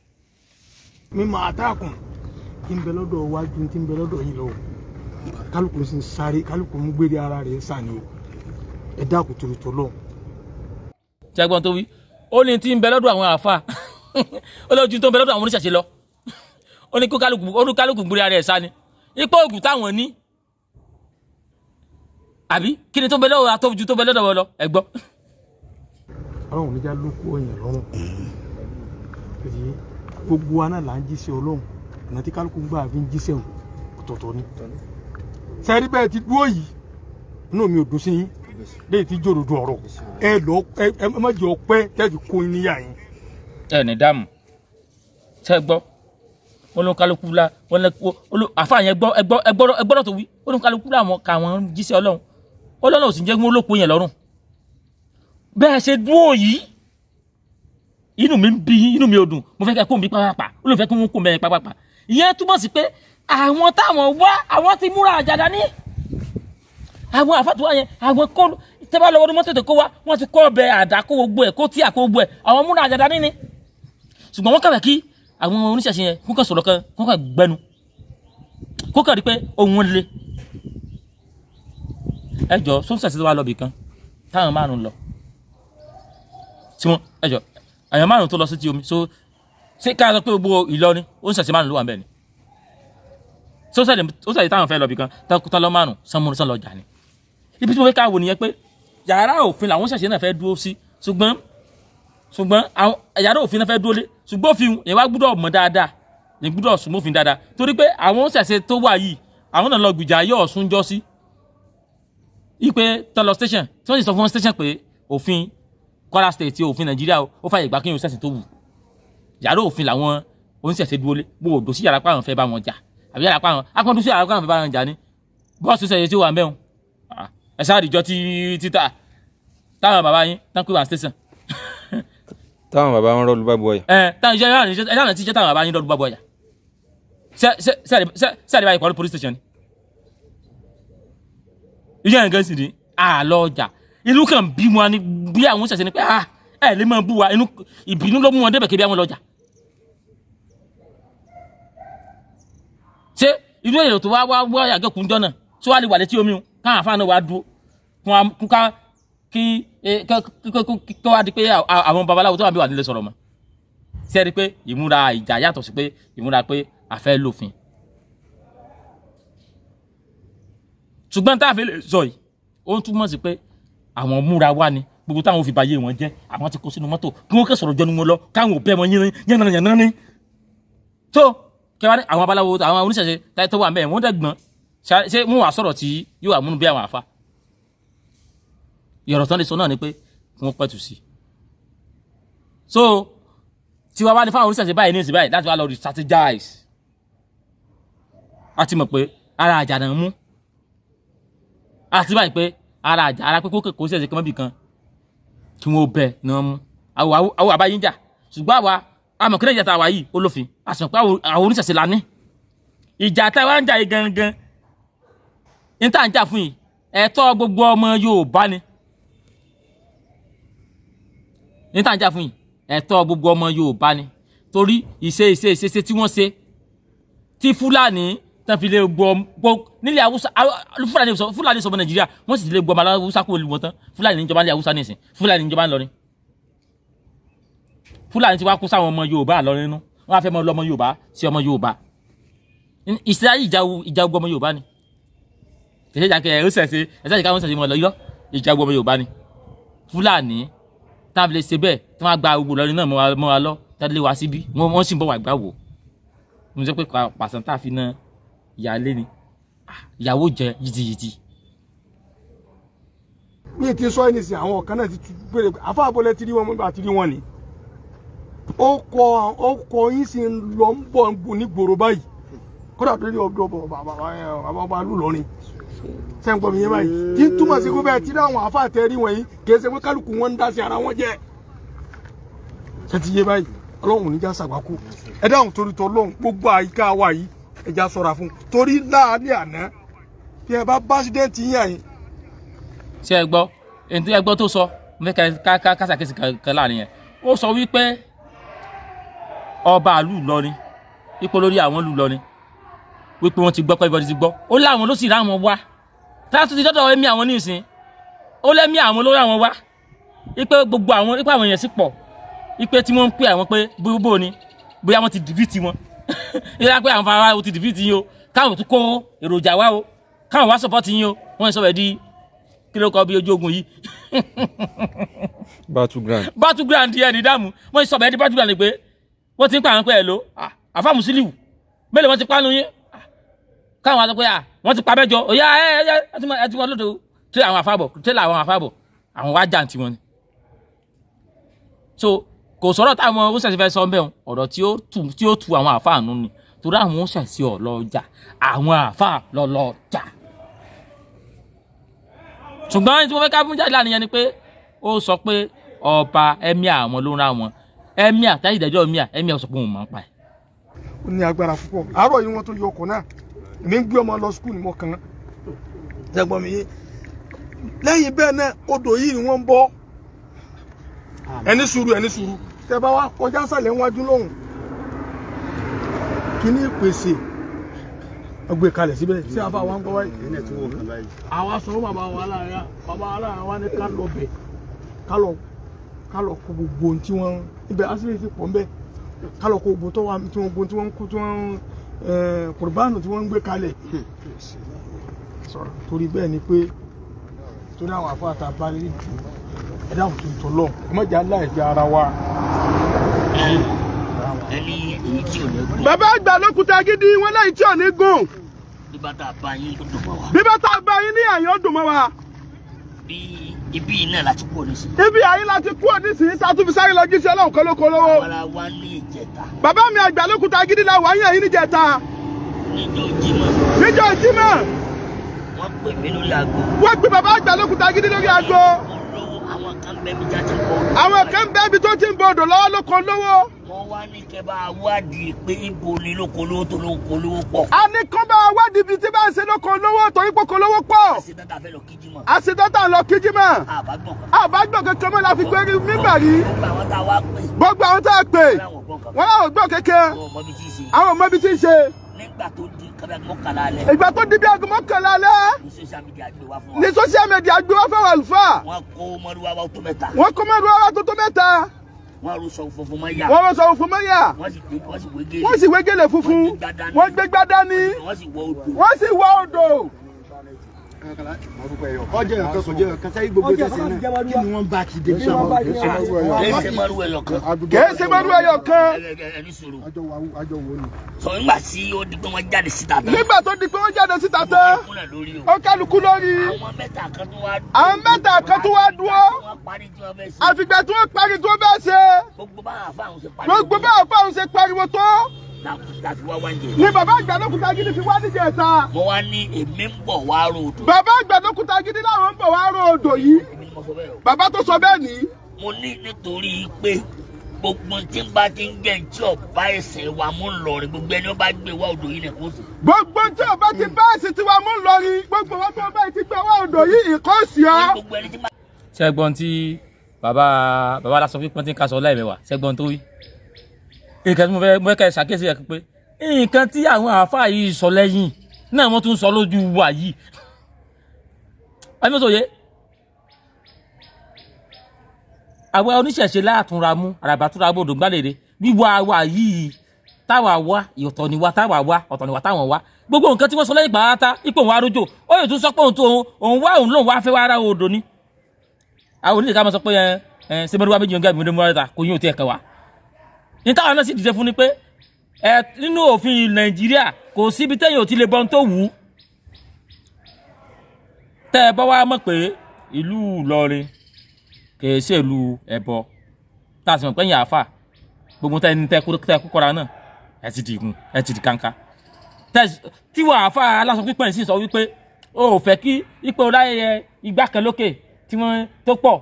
Mímọ àtàkùn tí ń bẹ lọ́dọ̀ wájú tí ń bẹ lọ́dọ̀ yìí lọ, kálukú sì ń sáré, kálukú ń gbére ara rẹ̀ ń sàn ni o. Ẹ dákun torí tọlọ́run. Ṣẹ́gbọ́n tó wí, ó ní tí ń bẹ lọ́dọ̀ àwọn àáfà, ó lójú tó ń bẹ lọ́dọ̀ àwọn oníṣẹ̀ṣe lọ, ó ní kó kálukú, ó ní kálukú gbére ara ẹ̀ sá ni ipò ògùn táwọn ní àbí kí ni tó ń bẹ lọ́wọ́ àtọ́jú tó ń bẹ lọ́dọ̀ wọn lọ ẹ gbọ́. Ọlọ́run níjà ló kó ọyàn lọ́rùn. Èyí gbogbo wa náà là ń jíṣẹ́ Ọlọ́run, ọ̀nà tí kálukú ń gbà fi ń jíṣẹ́ òun ọ̀tọ̀ọ̀tọ̀ ni. Sẹ́rí bẹ́ẹ̀ ti dúró yìí, inú mi ò dùn sí yín léyìí tí jòròdò ọ̀rọ̀ ẹ lọ ẹ má jẹ́ ọpẹ́ tẹ́ẹ̀fì kó yín níyà yín. Ẹ ní dààmú ṣe gbọ́ wọn ló kálukú la wọn lẹ kó àfa yẹn gbọ́ ẹgbọ́ ẹgbọ́rọ̀ ẹgbọ́rọ̀ tó wí, ó ní kálukú la wọn káwọn jíṣẹ́ Ọlọ́run, Ọlọ́run ò sì jẹ́ kí wọ́n lóko yẹn lọ́rùn. Bẹ́ẹ̀ ṣe dúró yìí inú mi ń bí, inú mi ò dùn, mo fẹ́ kẹ́ kó mi pápápá, ó lè fẹ́ kí wọ́n kó mẹ́rin pápápá. Ìyẹn túmọ̀ sí pé àwọn táwọn wá àwọn ti múra àjàdá ní àwọn àfàtúwà yẹn, àwọn kó tẹ́bá lọ́wọ́ ní mọ́tò tó kó wá, wọ́n ti kó ọbẹ̀ àdá kó gbogbo ẹ̀ kó tíà kó gbogbo ẹ̀, àwọn múra àjàdá ní ni. Ṣùgbọ́n wọ́n kàwé kí àwọn oníṣẹ̀ṣe yẹn kó kàn sọ̀rọ̀ kan kó kàn gbẹnu kó kàn rí pé ohun le. Ẹ jọ sọ́nsẹ̀sì tó wá lọ bì kan táwọn márùn-ún lọ tí wọ́n ẹ jọ àyàn márùn tó lọ sí ti omi so ṣé ká sọ pé gbogbo Ìlọrin oníṣẹ̀ṣe márùn ló wà níbẹ̀ ni sọ́sẹ̀lẹ̀ táwọn fẹ́ lọ bì kan tán lọ márùn sanmúrú sàn lọ jà ni. Ibi tí mo fẹ́ ká wò nìyẹn pé yàrá òfin làwọn oníṣẹ̀ṣe náà fẹ́ dúró sí, ṣùgbọ́n yàrá òfin náà fẹ́ dúró lé. Ṣùgbọ́n òfin yẹn wá gbúdọ̀ mọ̀ dáadáa, yẹn gbúdọ̀ sùnmọ́fin dáadáa, torí pé àwọn oníṣẹ̀ṣe tó wà yìí, àwọn náà lọ gbìjà ayé Ọ̀ṣun jọ sí ipe tán lọ station, tí wọ́n sì sọ fún wọn station pé òfin Kwara State, òfin Nàìjíríà, ó fàyè gbà kí yóò ṣẹ̀sìn tó wù. Yàrá òfin làwọn oníṣẹ̀ṣe dúró lé bó odò sí yàrá pàwọn fẹ́ bá wọn jà, àbí yàrá pàwọn akọ́ndún sí yàrá pàwọn fẹ́ bá wọn jà ní bọ́ọ̀sì ṣẹ̀ṣẹ̀ tí ó wà ń bẹ̀rùn. Ẹ sáà dìjọ tí títà táwọn bàbá yín tán pé wà station. Táwọn bàbá wọn rọlù bá bu ọyà. Ẹ táwọn iṣẹ́ ẹ sáà ti jẹ́ táwọn bàbá yín lọ́dún bá bọ̀ ọ̀yà ṣe àdìbáyé kọ́ police station ni iṣẹ́ yẹn gan sì ní àlọ́ ọjà. Inú kan bí wọn ni bí àwọn ṣẹ̀ṣẹ̀ ni pé ah, ẹ lè máa bú wa. Inú ìbínú ló mú wọn débẹ̀ kébí àwọn lọ́jà. Ṣé irú èrò tó wá wá wá yàgò kúnjọ́ náà tó wá lè wà létí omi o, káwọn àfáà náà wá dúró kún ká kí kí wá di pé àwọn babaláwo tó wà bí wà nílé sọ̀rọ̀ mọ́. Ṣé ẹ rí i pé ìmúra ìjà yàtọ̀ sí pé ìmúra pé a fẹ́ lòfin? Ṣùgbọ́n tá a fi lè sọ yìí, ó ń túmọ̀ sí pé àwọn múra wá ni gbogbo táwọn fi báyé wọn jẹ́. Àwọn ti kó sínú mọ́tò kí wọ́n kẹ́ sọ̀rọ̀ jẹnu wọn lọ, káwọn ò bẹ́ wọn yánnayànna ní. Tó kẹwàá ní àwọn babaláwo, àwọn oníṣẹ̀ṣe táyé tó wà mẹ́rin, wọ́n dẹ́gbọ́n ṣé wọ́n wà sọ̀rọ̀ tí yóò wà múnú bí àwọn àfa ìyọ̀rọ̀ tán lè sọ náà ni pé kí wọ́n pẹ̀tù sí i. So tiwa wá ní fáwọn oníṣẹ̀ṣe báyìí ní ìsìn báyìí láti wá lọ re-strategize. A ti mọ̀ pé ara àjà náà mú àti báyìí pé ara àjà ara pé kó kó ṣẹ̀ṣẹ̀ kan mọ́bì kan kí wọ́n bẹ̀ ní wọ́n mú àwọn àbáyé ń jà. Ṣùgbọ́n àwa amọ̀kẹ́lẹ́ ìjà tá a wà yìí ó lófin, a sì mọ̀ pé àwọn oníṣẹ̀ṣe la ní ìjà tá a wá ń jà yìí gangan ní tá à ń jà fún yìí, ẹ̀tọ́ gbogbo ọmọ Yorùbá ni. Ní tá à ń jà fún yìí, ẹ̀tọ́ gbogbo ọmọ Yorùbá ni, torí ìṣe ìṣe ìṣe tí wọ́n ṣe tí Fúlàní tán fi lè gbọ́ nílẹ̀ Haúsá. Fúlàní sọmọ Nàìjíríà, wọ́n sì ti lè gbọ́ ọmọ Haúsá kúrò lù wọ́n tán. Fúlàní níjọba nílẹ̀ Haúsá nìsín, Fúlàní níjọba ńlọrin. Fúlàní ti wá kó sáwọn ọmọ Yorùbá lọrin nínú, wọ́n á fẹ́ mọ lọ́mọ Yorùbá sí ọmọ Yorùbá. Ìṣe ayé ìjà gbogbo ọmọ Yorùbá ni. Kìí ṣe ẹ ó ṣẹ̀ṣẹ̀ ẹ ṣẹ̀ṣẹ̀ káwọn ṣẹ̀ṣẹ̀ mọ̀ lọ yọ ìjà gbogbo ọmọ Yorùbá ni. Fúlàní táwọn fi lè ṣe bẹ́ẹ̀ tí wọ́n á gba gbogbo lọrin náà mọ́ wa lọ tẹ́lẹ̀ wá síbí, wọ́n sì ń bọ̀ wá gbà wò. Mo sọ pé pàṣán tá a fi na ìyáálé ni ìyàwó jẹ yìtìyìtì. Mi ti sọ ẹni sìn, àwọn kan náà ti péré àfa àbọ̀lẹ̀ ti rí wọn bá ti rí wọn ni. Ó kọ yín sì ń lọ ń bọ̀ ní gbòòrò báyìí, kódà tó ní ọdún bàbá ọba lùlọrin sẹ́ńgbọ́n mi yẹn báyìí tí ń túmọ̀ sí pé bẹ́ẹ̀ tí àwọn àfa àtẹ̀rí wọ̀nyí kì í ṣe pé kálukú wọn ń dá sí ara wọn jẹ́. Ṣé ti yé báyìí? Ọlọ́run níjà ṣàgbákò. Ẹ dáhùn torí tọlọ́run, gbogbo àyíká wa yìí ẹja ṣọ́ra fún, torí láàrin àná bí ẹ bá bá sídẹ́ǹtì yín àyín. Ṣé ẹ gbọ́ èyí tó ẹ gbọ́ tó sọ? Mo fẹ́ ká kásàkíyèsí kan láàrin yẹn. Ó sọ wípé ọba àlù Ìlọrin, ipò lórí àwọn ìlú Ìlọrin, wípé wọ́n ti gbọ́ pé everybody ti gbọ́. Ó láwọn ló sì ráwọn wá táwọn tó ti dọ́dọ̀ ẹ̀mí àwọn nísìn. Ó lẹ́mí àwọn lórí àwọn wá, wípé gbogbo àwọn, wípé àwọn èèyàn sì pọ̀, wípé tí wọ́n ń pè àwọn pé bó ni bóyá wọ́n ti dìbìtì wọn, ìyá pé àwọn fara o ti dìbìtì yín o, káwọn tún kó èròjà wá o, káwọn wá sọpọ́tì yín o. Wọ́n sọ bẹ́ẹ̀ di kí ló kọ́ bí ojú ogun yìí. Battleground. Battleground yẹn ní dààmú. Wọ́n sọ bẹ́ẹ̀ di battleground pé wọ́n ti ń pa àwọn pé ẹ̀ ló àfa Musiliu mélòó wọ́n ti pa nu yín, káwọn wá sọ pé wọ́n ti pa mẹ́jọ òyà ẹ ẹ ẹ ti wọn lódò tí àwọn àfàbọ̀ tí àwọn àfàbọ̀ àwọn wá jà ntí wọn ni. So kò sọ̀rọ̀ táwọn oṣèṣì fẹ́ sọ ń bẹ̀ wọn, ọ̀rọ̀ tí ó tu àwọn àfáà nù ni, torí àwọn oṣèṣì ọ̀lọ́jà àwọn àfáà lọ́lọ́jà. Ṣùgbọ́n tí mo fẹ́ ká fún jáde láàrin yẹn ni pé ó sọ pé ọba ẹ̀mí àwọn ló ń ra wọn ẹ̀mí àtàyè ìdájọ́ ẹ̀mí ẹ̀mí ọ̀sọ̀ pé òun máa ń pa ẹ̀. Ó ní agbára púpọ̀. Àárọ̀ yìí wọ́n tó yọ ọkọ̀ náà, èmi ń gbé ọmọ lọ skul ni mo kàn án. Ṣẹ́gbọ́n mi yé lẹ́yìn bẹ́ẹ̀ náà odò yìí ni wọ́n ń bọ́. Ẹni sùúrù, ẹni sùúrù, tẹ bá wá kọjá sàlẹ̀ níwájú lọ́hùn, kíní ìpèsè ọgbẹ́ kalẹ̀ síbẹ̀ tí a bá wa ń gbọ́ wáyé. Àwa sọ fún bàbá wa lára, bàbá wa lára wa ní ká lọ bẹ̀, ká lọ kó gbogbo ohun tí wọ́n ibẹ̀ asílẹ̀ ti pọ̀ ń bẹ̀, ká lọ kó gbogbo tó wà tí wọ́n gbogbo tí wọ́n kó tí wọ́n kùrùbáànù tí wọ́n ń gbé kalẹ̀. Torí bẹ́ẹ̀ ni pé torí àwọn àfọ àtàbá lè jù ẹ dáhùn tó ń tọ́ lọ, ẹ má jẹ́ aláìsí ara wa. Ẹni èyí tí ò ní gùn. Bàbá àgbà lókùúta gidi wọn lẹ́yìn tí ò ní gùn. Bí bàtà bá yín ó dùn mọ́ wa. Bí bàtà bá yín ní àyàn ó dùn mọ́ wa. Bí ibi yìí náà láti kúrò nísìnyí. Ibi àyín láti kúrò nísìnyí tá a tún fi sáré lọ jíṣẹ́ Ọlọ́run kólókólówó. Ara wa ní ìjẹta. Bàbá mi àgbà lókùúta gidi la wà yín ẹ̀yìn níjẹta. Níjọ́ Jímọ̀. Níjọ́ Jímọ̀. Wọ́n pè mí lórí aago. Wọ́n pe bàbá àgbà lókùúta gidi lórí aago. Àwọn kan bẹ́ẹ̀ bí jáde bọ̀. Àwọn kan bẹ́ẹ̀ bí tó ti ń bọ odò lọ́wọ́ lóko lówó. Wọ́n wá ní kẹ́ bá wádìí pé ibo ni lóko lówó tó lóko lówó pọ̀. A ní kán bá wádìí ibi tí bá ń ṣe lóko lówó torí pé kó lówó pọ̀. Àṣetátà fẹ́ lọ kí Jímọ̀. Àṣetátà lọ kí Jímọ̀. Àbágbọ̀n kankan mọ́ la fi gbé mímbà rí. Gbogbo àwọn tá a wá pè. Gbogbo àwọn tá a pè. Wọ́n láwọn gbọ́ kankan. Àwọn ò mọ ibi tí ń ṣe. Àwọn ò mọ ibi tí ń ṣe. Nígbà tó di mọ́kànlá alẹ́. Ìgbà tó di bí aago mọ́kànlá alẹ́. Ní social media gbé wá fún wa. Ní social media gbé wá fún àwọn àlùfáà. Wọ́n kó mọ́rúwá wá tó mẹ́ta. Wọ́n kó mọ́rúwá wá tó tó mẹ́ta. Wọ́n rú sọ funfun mọ́ yà. Wọ́n rú sọ funfun mọ́ yà. Wọ́n sì gbé wọ́n sì wé gèlè. Wọ́n sì wé gèlè funfun. Wọ́n gbé gbádá ní. Wọ́n sì wọ odò. Wọ́n sì wọ odò. Ọjọ́ ìkan kò jẹ́ ọ̀kan sẹ́yìn gbogbo ṣẹ̀ṣẹ̀ náà kí ni wọ́n bá kí dé. Kìí ṣe mọ́rúwá ẹyọ kan. Kìí ṣe mọ́rúwá ẹyọ kan. Ẹni sọ̀rọ̀. Àjọ wo ni. Sọ nígbà tí ó di pé wọ́n jáde síta tán. Nígbà tó di pé wọ́n jáde síta tán. Ó kálukú lórí. Àwọn mẹ́ta kan tó wá dúró. Àwọn mẹ́ta kan tó wá dúró. Àfìgbà tí wọ́n parí tí wọ́n bẹ́ẹ̀ ṣe. Gbogbo bá àfáàhùn ṣe pariwo. Gbogbo bá àfáàhùn ṣe pariwo tó. Láti wá wá ń jẹ. Ni bàbá àgbà lókùúta gidi fi wá níjẹta. Mo wá ní èmi ń bọ̀ wá ro odò. Bàbá àgbà lókùúta gidi láwọn ń bọ̀ wá ro odò yìí. Bàbá tó sọ bẹ́ẹ̀ ní. Mo ní nítorí pé gbogbo tí ń bá ti ń jẹ́ tí ọba ẹsẹ̀ wa mú lọrin gbogbo ẹni ó bá gbé wá odò yìí nìkan sí. Gbogbo tí ọba ti bá ẹsẹ̀ tiwa mú lọrin gbogbo wọn tó bá ti gbé wá odò yìí ìkọ́ sí ọ. Ṣẹ́gbọ́n tí bàbá bàbá aláṣọ pípọ́n ti ń kaṣọ láìmẹ̀wà ṣẹ́gbọ́n tó wí. Nǹkan tí mo fẹ́ kẹ́ ṣàkíyèsí ẹ̀ pé nǹkan tí àwọn àáfàá yìí sọ lẹ́yìn náà wọ́n tún sọ lójú wa yìí. Ẹni tó yẹ àwọn oníṣẹ̀ṣe látúnra mú àràbàtúra gbòdò gbálèrè wíwá wa yìí táwa wá ọ̀tọ̀ ni wa táwa wá ọ̀tọ̀ ni wa táwọn wá gbogbo nǹkan tí wọ́n sọ lẹ́yìn pàápàá ipò òun arójò ó yẹ tún sọ pé òun tó òun wá òun lòun wá fẹ́ wá ara odò ni. Àwọn oníṣẹ̀ká máa sọ pé ẹ ẹ ṣé mẹ́rin wá méjì ọ̀gá ìgbìmọ̀ mọ́ra kò yín ò tiẹ̀ kàn wá. Ní táwọn náà sì dìde fún ni pé ẹ nínú òfin Nàìjíríà kò síbi téèyàn ò ti lè bọ́ ohun tó wù ú. Tẹ́ ẹ bá wá mọ̀ pé ìlú Ìlọrin kìí ṣe ìlú ẹbọ tá a sì mọ̀ pé yín àáfà gbogbo tẹ́ ẹni tẹ́ kó kọ́ra náà ẹ ti dìgún ẹ ti di kánká tí wọ́n àáfà aláṣọ pípẹ́ sì sọ wípé o ò fẹ́ kí ipò ọláyẹyẹ igbá kan lókè tí wọ́n tó pọ̀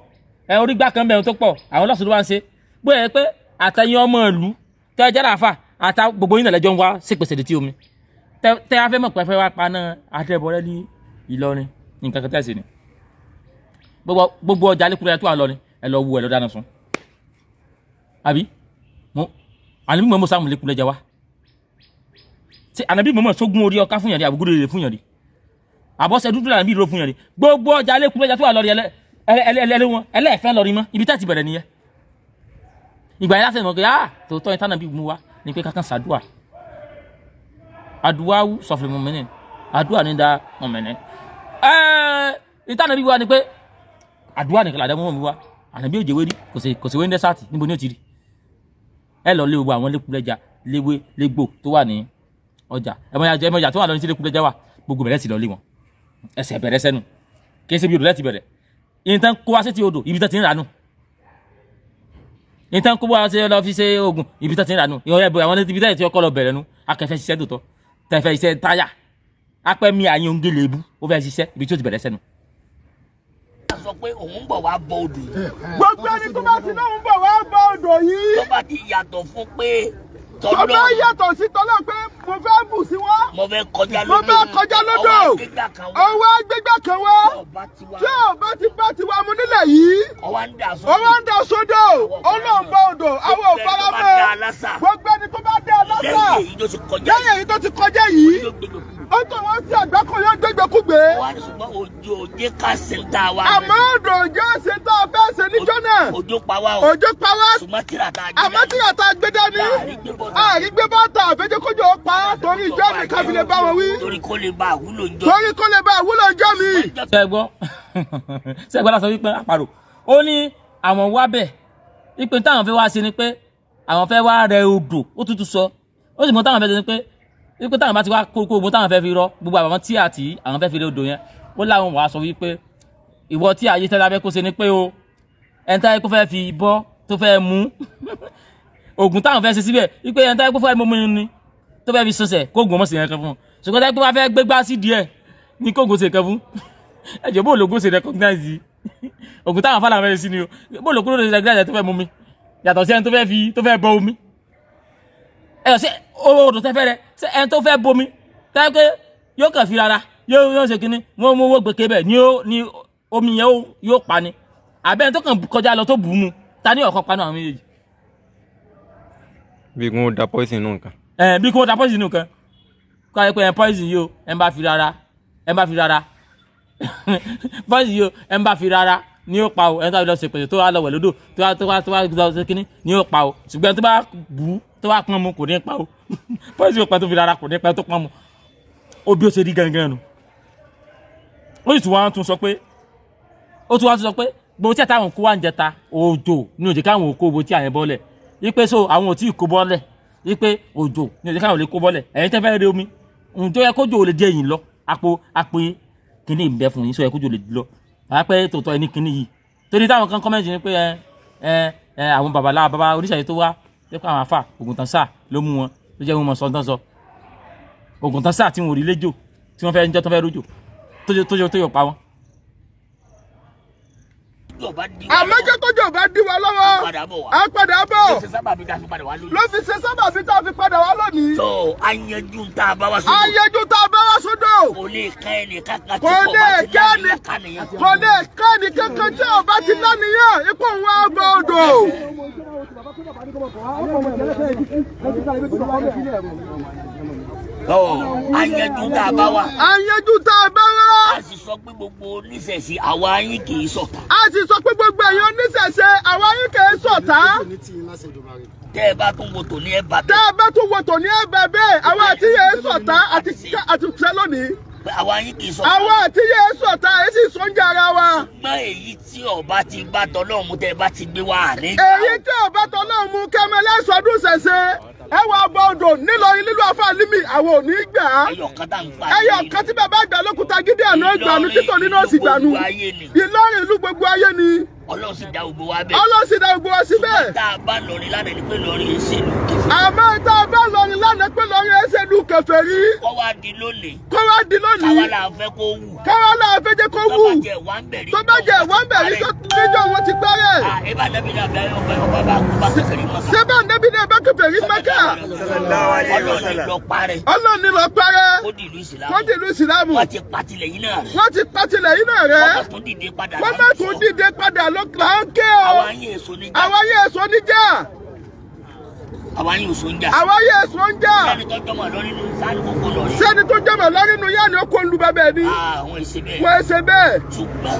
ẹ orí igbá kan bẹ̀rù tó pọ̀ àwọn ọlọ́sùn ló wá ń ṣe bóyá ẹ pé àtẹ̀yìn ọmọ ìlú tẹ́ ẹ jẹ́ àáfà àtà gbogbo yín lẹ́jọ́ ń wá sípèsè létí omi tẹ́ a fẹ́ mọ̀ pé fẹ́ wá paná àtẹ̀bọ̀rẹ́ ní Ìlọrin nǹkan kan tẹ̀sí ni gbogbo ọjà lẹkùnrin tó wà lọ ni ẹ lọ wo ẹ lọ dáná sun àbí mo ànábì mọ̀mọ́ sáàmù lẹkùnrin jẹ wá ṣe ànábì mọ̀mọ́ sógun orí ọká fún yàn rí àbúgbò rere fún yàn rí àbọ̀sẹ̀ dúdú lànà bí ìró fún yàn rí gbogbo ọjà lẹkùnrin jẹ tó wà lọ rí ẹlẹ́ wọn ẹlẹ́ẹ̀fẹ́ lọ rí mọ́ ibi tá ti bẹ̀rẹ̀ nìyẹn ìgbà yẹn láti mọ̀ pé ah tòótọ́ yẹn tánàbí mú wa ni pé kákan sàdúà àdúà sọfìlì mọ̀mẹ́nì àdúà ní da mọ̀mẹ́nì ẹ̀ẹ́ ìtànàbí wa ni pé àdúrà nìkan làdá mọ́ mi wá ànábí òjèwé rí kò sí wé ní dẹ́sàtì níbo ni ó ti rí ẹ lọ lé gbogbo àwọn lẹ́kùlẹ́jà léwé légbò tó wà ní ọjà ẹmọ ọjà tó wà lọ ní sí lẹ́kùlẹ́jà wà gbogbo bẹ̀rẹ̀ sí lọ lé wọn ẹsẹ̀ bẹ̀rẹ̀ sẹ́nu kì í ṣe bí odò láti bẹ̀rẹ̀ ìyẹn tán kó wá sí ti odò ibi tán ti ń rànú ìyẹn tán kó wá sí lọ fi ṣe oògùn ibi tán ti ń rànú ìyẹn ẹbọ àwọn ibi tán ti ọkọ lọ bẹ̀rẹ̀ nu akẹfẹ́ ṣiṣẹ́ tòótọ́ tẹfẹ́ iṣẹ́ táyà apẹ́mi àyìn òǹgẹ̀lẹ̀ ebú ó fẹ́ ṣiṣẹ́ ibi tí ó ti bẹ̀rẹ̀ sẹ́nu. Sọ pé òun ń bọ̀ wá bọ odò yìí. Gbogbo ẹni tó bá ti lóun bọ̀ wá bọ odò yìí. Tó bá ti yàtọ̀ fún pé Tó bá yàtọ̀ sí tọ́lọ́ pé mo fẹ́ bù sí wá. Mo fẹ́ kọjá lódò. Mo fẹ́ kọjá lódò. Ọwọ́ agbégbá kan wá. Tí ọba ti bá tiwa mu nílẹ̀ yìí. Ọwọ́ ń dà sódò. Ọwọ́ ń dà sódò. Ọlọ́run bọ odò. Àwọn ò fara mọ́. Gbogbo ẹni tó bá dá alásà. Lẹ́yìn èyí tó ti kọjá yìí. Ó tó wọ́n sí àgbákò yóò gbégbékúgbé. Ṣùgbọ́n òjò òjé ká ṣe ń tá wa. Àmọ́ odò òjò ṣe tá a fẹ́ ṣe níjọ́ náà. Òjò pa wá o. Òjò pa wá. Ṣùgbọ́n tíra tá a gbé dání. Àmọ́ tíra tá a gbé dání. Àrí gbé bọ́tà àfẹ́jẹ́kójò pa á torí ìjọ mi ká fi lè bá wọn wí. Torí kó lè bá àwúlò ìjọ. Torí kó lè bá àwúlò ìjọ mi. Ṣẹ́gbọ́ ṣẹ́gbọ́ lásán wípé àparò ó ní àwọn wá bẹ̀ wípé táwọn fẹ́ wá ṣe ni pé Àwọn fẹ́ wá rẹ odò. Ó tútù sọ, ó sì mọ táwọn fẹ́ ṣe ni pé wípé táwọn bá ti wá kó gbogbo táwọn fẹ́ fi rọ gbogbo àwọn tí àti àwọn fẹ́ fi rẹ odò yẹn, ó láwọn wàá sọ wípé ìwọ tí ayé tẹ́lá fẹ́ kó ṣe ni pé o ẹni táyé kó fẹ́ fi bọ́ tó fẹ́ mú oògùn táwọn fẹ́ ṣe síbẹ̀, wípé ẹni táyé kó fẹ́ mú ni tó fẹ́ fi sọsẹ̀ kó oògùn ọmọ sì yẹn kan fún un, ṣùgbọ́n táyé kó bá fẹ́ gbégbá sí díẹ̀ ní kó oògùn ṣe kan fún ẹjọ. Bó ológun ṣe recognize oògùn táwọn afárá fẹ́ ṣe sí ni o? Bó ológun ṣe recognize ẹni tó fẹ́ mú mi yàtọ̀ sí ẹni tó fẹ́ fi tó fẹ́ bọ omi ẹ yọ sí odò tẹ́ fẹ́ rẹ? Ṣé ẹni tó fẹ́ bomi táyé pé yóò kàn fi rárá yóò ṣe kínní, wọ́n mú owó gbèké bẹ̀ ní ó ní omi yẹn yóò pa ni, àbẹ́ ẹni tó kàn kọjá lọ tó bù ú mu? Ta ní ọ̀kan panu àwọn méjèèjì? Bí kò da poison nù nǹkan. Ẹ bí kò da poison nù kan, kó ayé pé ẹ poison yìí o, ẹ ń bá fi rárá, ẹ ń bá fi rárá poison yìí o, ẹ ń bá fi rárá ní ó pa o, ẹni tó bá lọ ṣe pèsè tó wá lọ wẹ̀ lódò tó wá lọ ṣe kínní ní ó pa o, ṣùgbọ́n ẹni tó bá bù ú tó bá pọ́n mu kò ní pa o. Poison yóò pa tó fi rárá, kò ní pa tó pọ́n mu. Ó bí ó ṣe rí gangan nu. Ó sì tún wá tún sọ pé ó tún wá tún sọ pé gbogbo tí àtàwọn kó wá ń jẹta òjò ní òjò káwọn ò kó gbogbo tí àyẹn bọ́lẹ̀, wípé so àwọn ò tí ì kó bọ́lẹ̀, wípé òjò ní òjò káwọn ò lè kó bọ́lẹ̀. Ẹ̀yin tẹ́ fẹ́ rí omi ohun tó yẹ kójò ò lè dé ẹ̀yìn lọ, àpò kìíní ìbẹ́ fún yín sọ yẹ kójò lè lọ àpẹ tòótọ́ ẹni kìíní yìí, torí táwọn kan comment ni pé ẹ ẹ ẹ àwọn babaláwa baba oníṣàyè tó wá pé àwọn afa ògùntàn sáà ló mú wọn, ló jẹ́ wọn mọ̀ sọ́ńtàn sọ ògùntàn sáà tí wọn ò rí léjò tí wọ́n fẹ́ ń jọ́ tó fẹ́ rójò tó yọ pa wọn. Àmọ́ jẹ́ tójò bá dí wa lọ́wọ́, padà bọ̀ wá. Á padà bọ̀. Ló ṣe sábàbí tá a fi padà wá lónìí. Ló fi ṣe sábàbí tá a fi padà wá lónìí. Tó ayanjú tá a bá wá sódò. Ayẹjú tá a bá wá sódò. Kò lè kẹ́ ẹnì kankan tí kò kò lè bá ti kẹ́ni láníyàn kánìyàn. Kò lè kẹ́ni kankan tí ò bá ti lánìyàn ikú òun á gbọ́ odò. Tó ayanjú tá a bá wá. Ayẹjú tá a bá wá. A sì sọ pé gbogbo oníṣẹ̀ṣe àwa yín kì í ṣọ̀tá. A sì sọ pé gbogbo ẹ̀yin oníṣẹ̀ṣe àwa yín kì í ṣọ̀tá. Tẹ́ ẹ bá tún wo tòní ẹ bá tẹ́ bẹ́ẹ̀. Ẹ bá tún wo tòní ẹ bẹ̀ bẹ́ẹ̀, àwa àti yẹn ṣọ̀tá àti ṣẹ́ lónìí. Pé àwa yín kì í ṣọ̀tá. Àwa àti yẹn ṣọ̀tá èyí sì sóúnjẹ ara wa. Ṣùgbọ́n èyí tí ọba ti bá tọlọ́run mú tẹ́ ẹ bá ti gbé wá àní. Èyí tí ọba tọlọ́run mú kẹ́mẹ́ lẹ́sọ̀ọ́dún ṣẹ̀ṣẹ̀ ẹ wà bọ odò nílọrin nílùú àfàlímì, àwọn ò ní gbà á. Ẹyọ kan tá ń pa. Ẹyọ kan tí bàbá àgbà lókùtà gidi àná ìgbànú títò nínú òsì gbànú. Ìlú gbogbo ayé ni. Ìlọrin ìlú gbogbo ayé ni. Ọlọ́run sì dá gbogbo wa bẹ́ẹ̀. Ọlọ́run sì dá gbogbo wa síbẹ̀. Tá a bá lọrin lánàá ni pé lọrin yìí ṣèlú kẹfẹ́. Àmọ́ tá a bá lọrin lánàá pé lọrin ẹsẹ̀ lu kèfèrí. Kọ́ wá di lónìí. Kó wá di lónìí. Káwa là fẹ́ kó wù. Káwá náà fẹ́ jẹ́ kó Tó wù. bá jẹ wà ń bẹ̀rí. Tó bá jẹ́ wọ́n bẹ̀rí tó níjọ́ wọn ti gbẹ́rẹ̀. Ẹ bá nàbí náà bẹ ọba ọba bá kú bá kèfèrí Mákà. Ṣé bá nẹ́bí náà bá kèfèrí Mákà? Ọlọ́run ní lọ parẹ́. Ọlọ́run ní lọ parẹ́. Kó di ìlú ìsìlámù. Kó di ìlú ìsìlámù. Wọ́n ti patilẹ̀ yín náà rẹ̀. Wọ́n ti patilẹ̀ yín náà rẹ̀. Wọ́n bá tún dìde padà. Wọ́n má tún dìde padà ló là ń ké o. Àwa yín èso níjà. Àwa yín èso níjà. Àwa yín èso ń jà. Àwa yín èso ń jà. Sẹ́ni tó jọmọ̀ lọ nínú sáni kókó lọ rí. Sẹ́ni tó jẹ́mọ̀ lọ́rínú yá ni ó kó lu bàbá ẹ̀ ní. Àwọn èsì bẹ́ẹ̀. Wọ́n ṣe bẹ́ẹ̀. Ṣùgbọ́n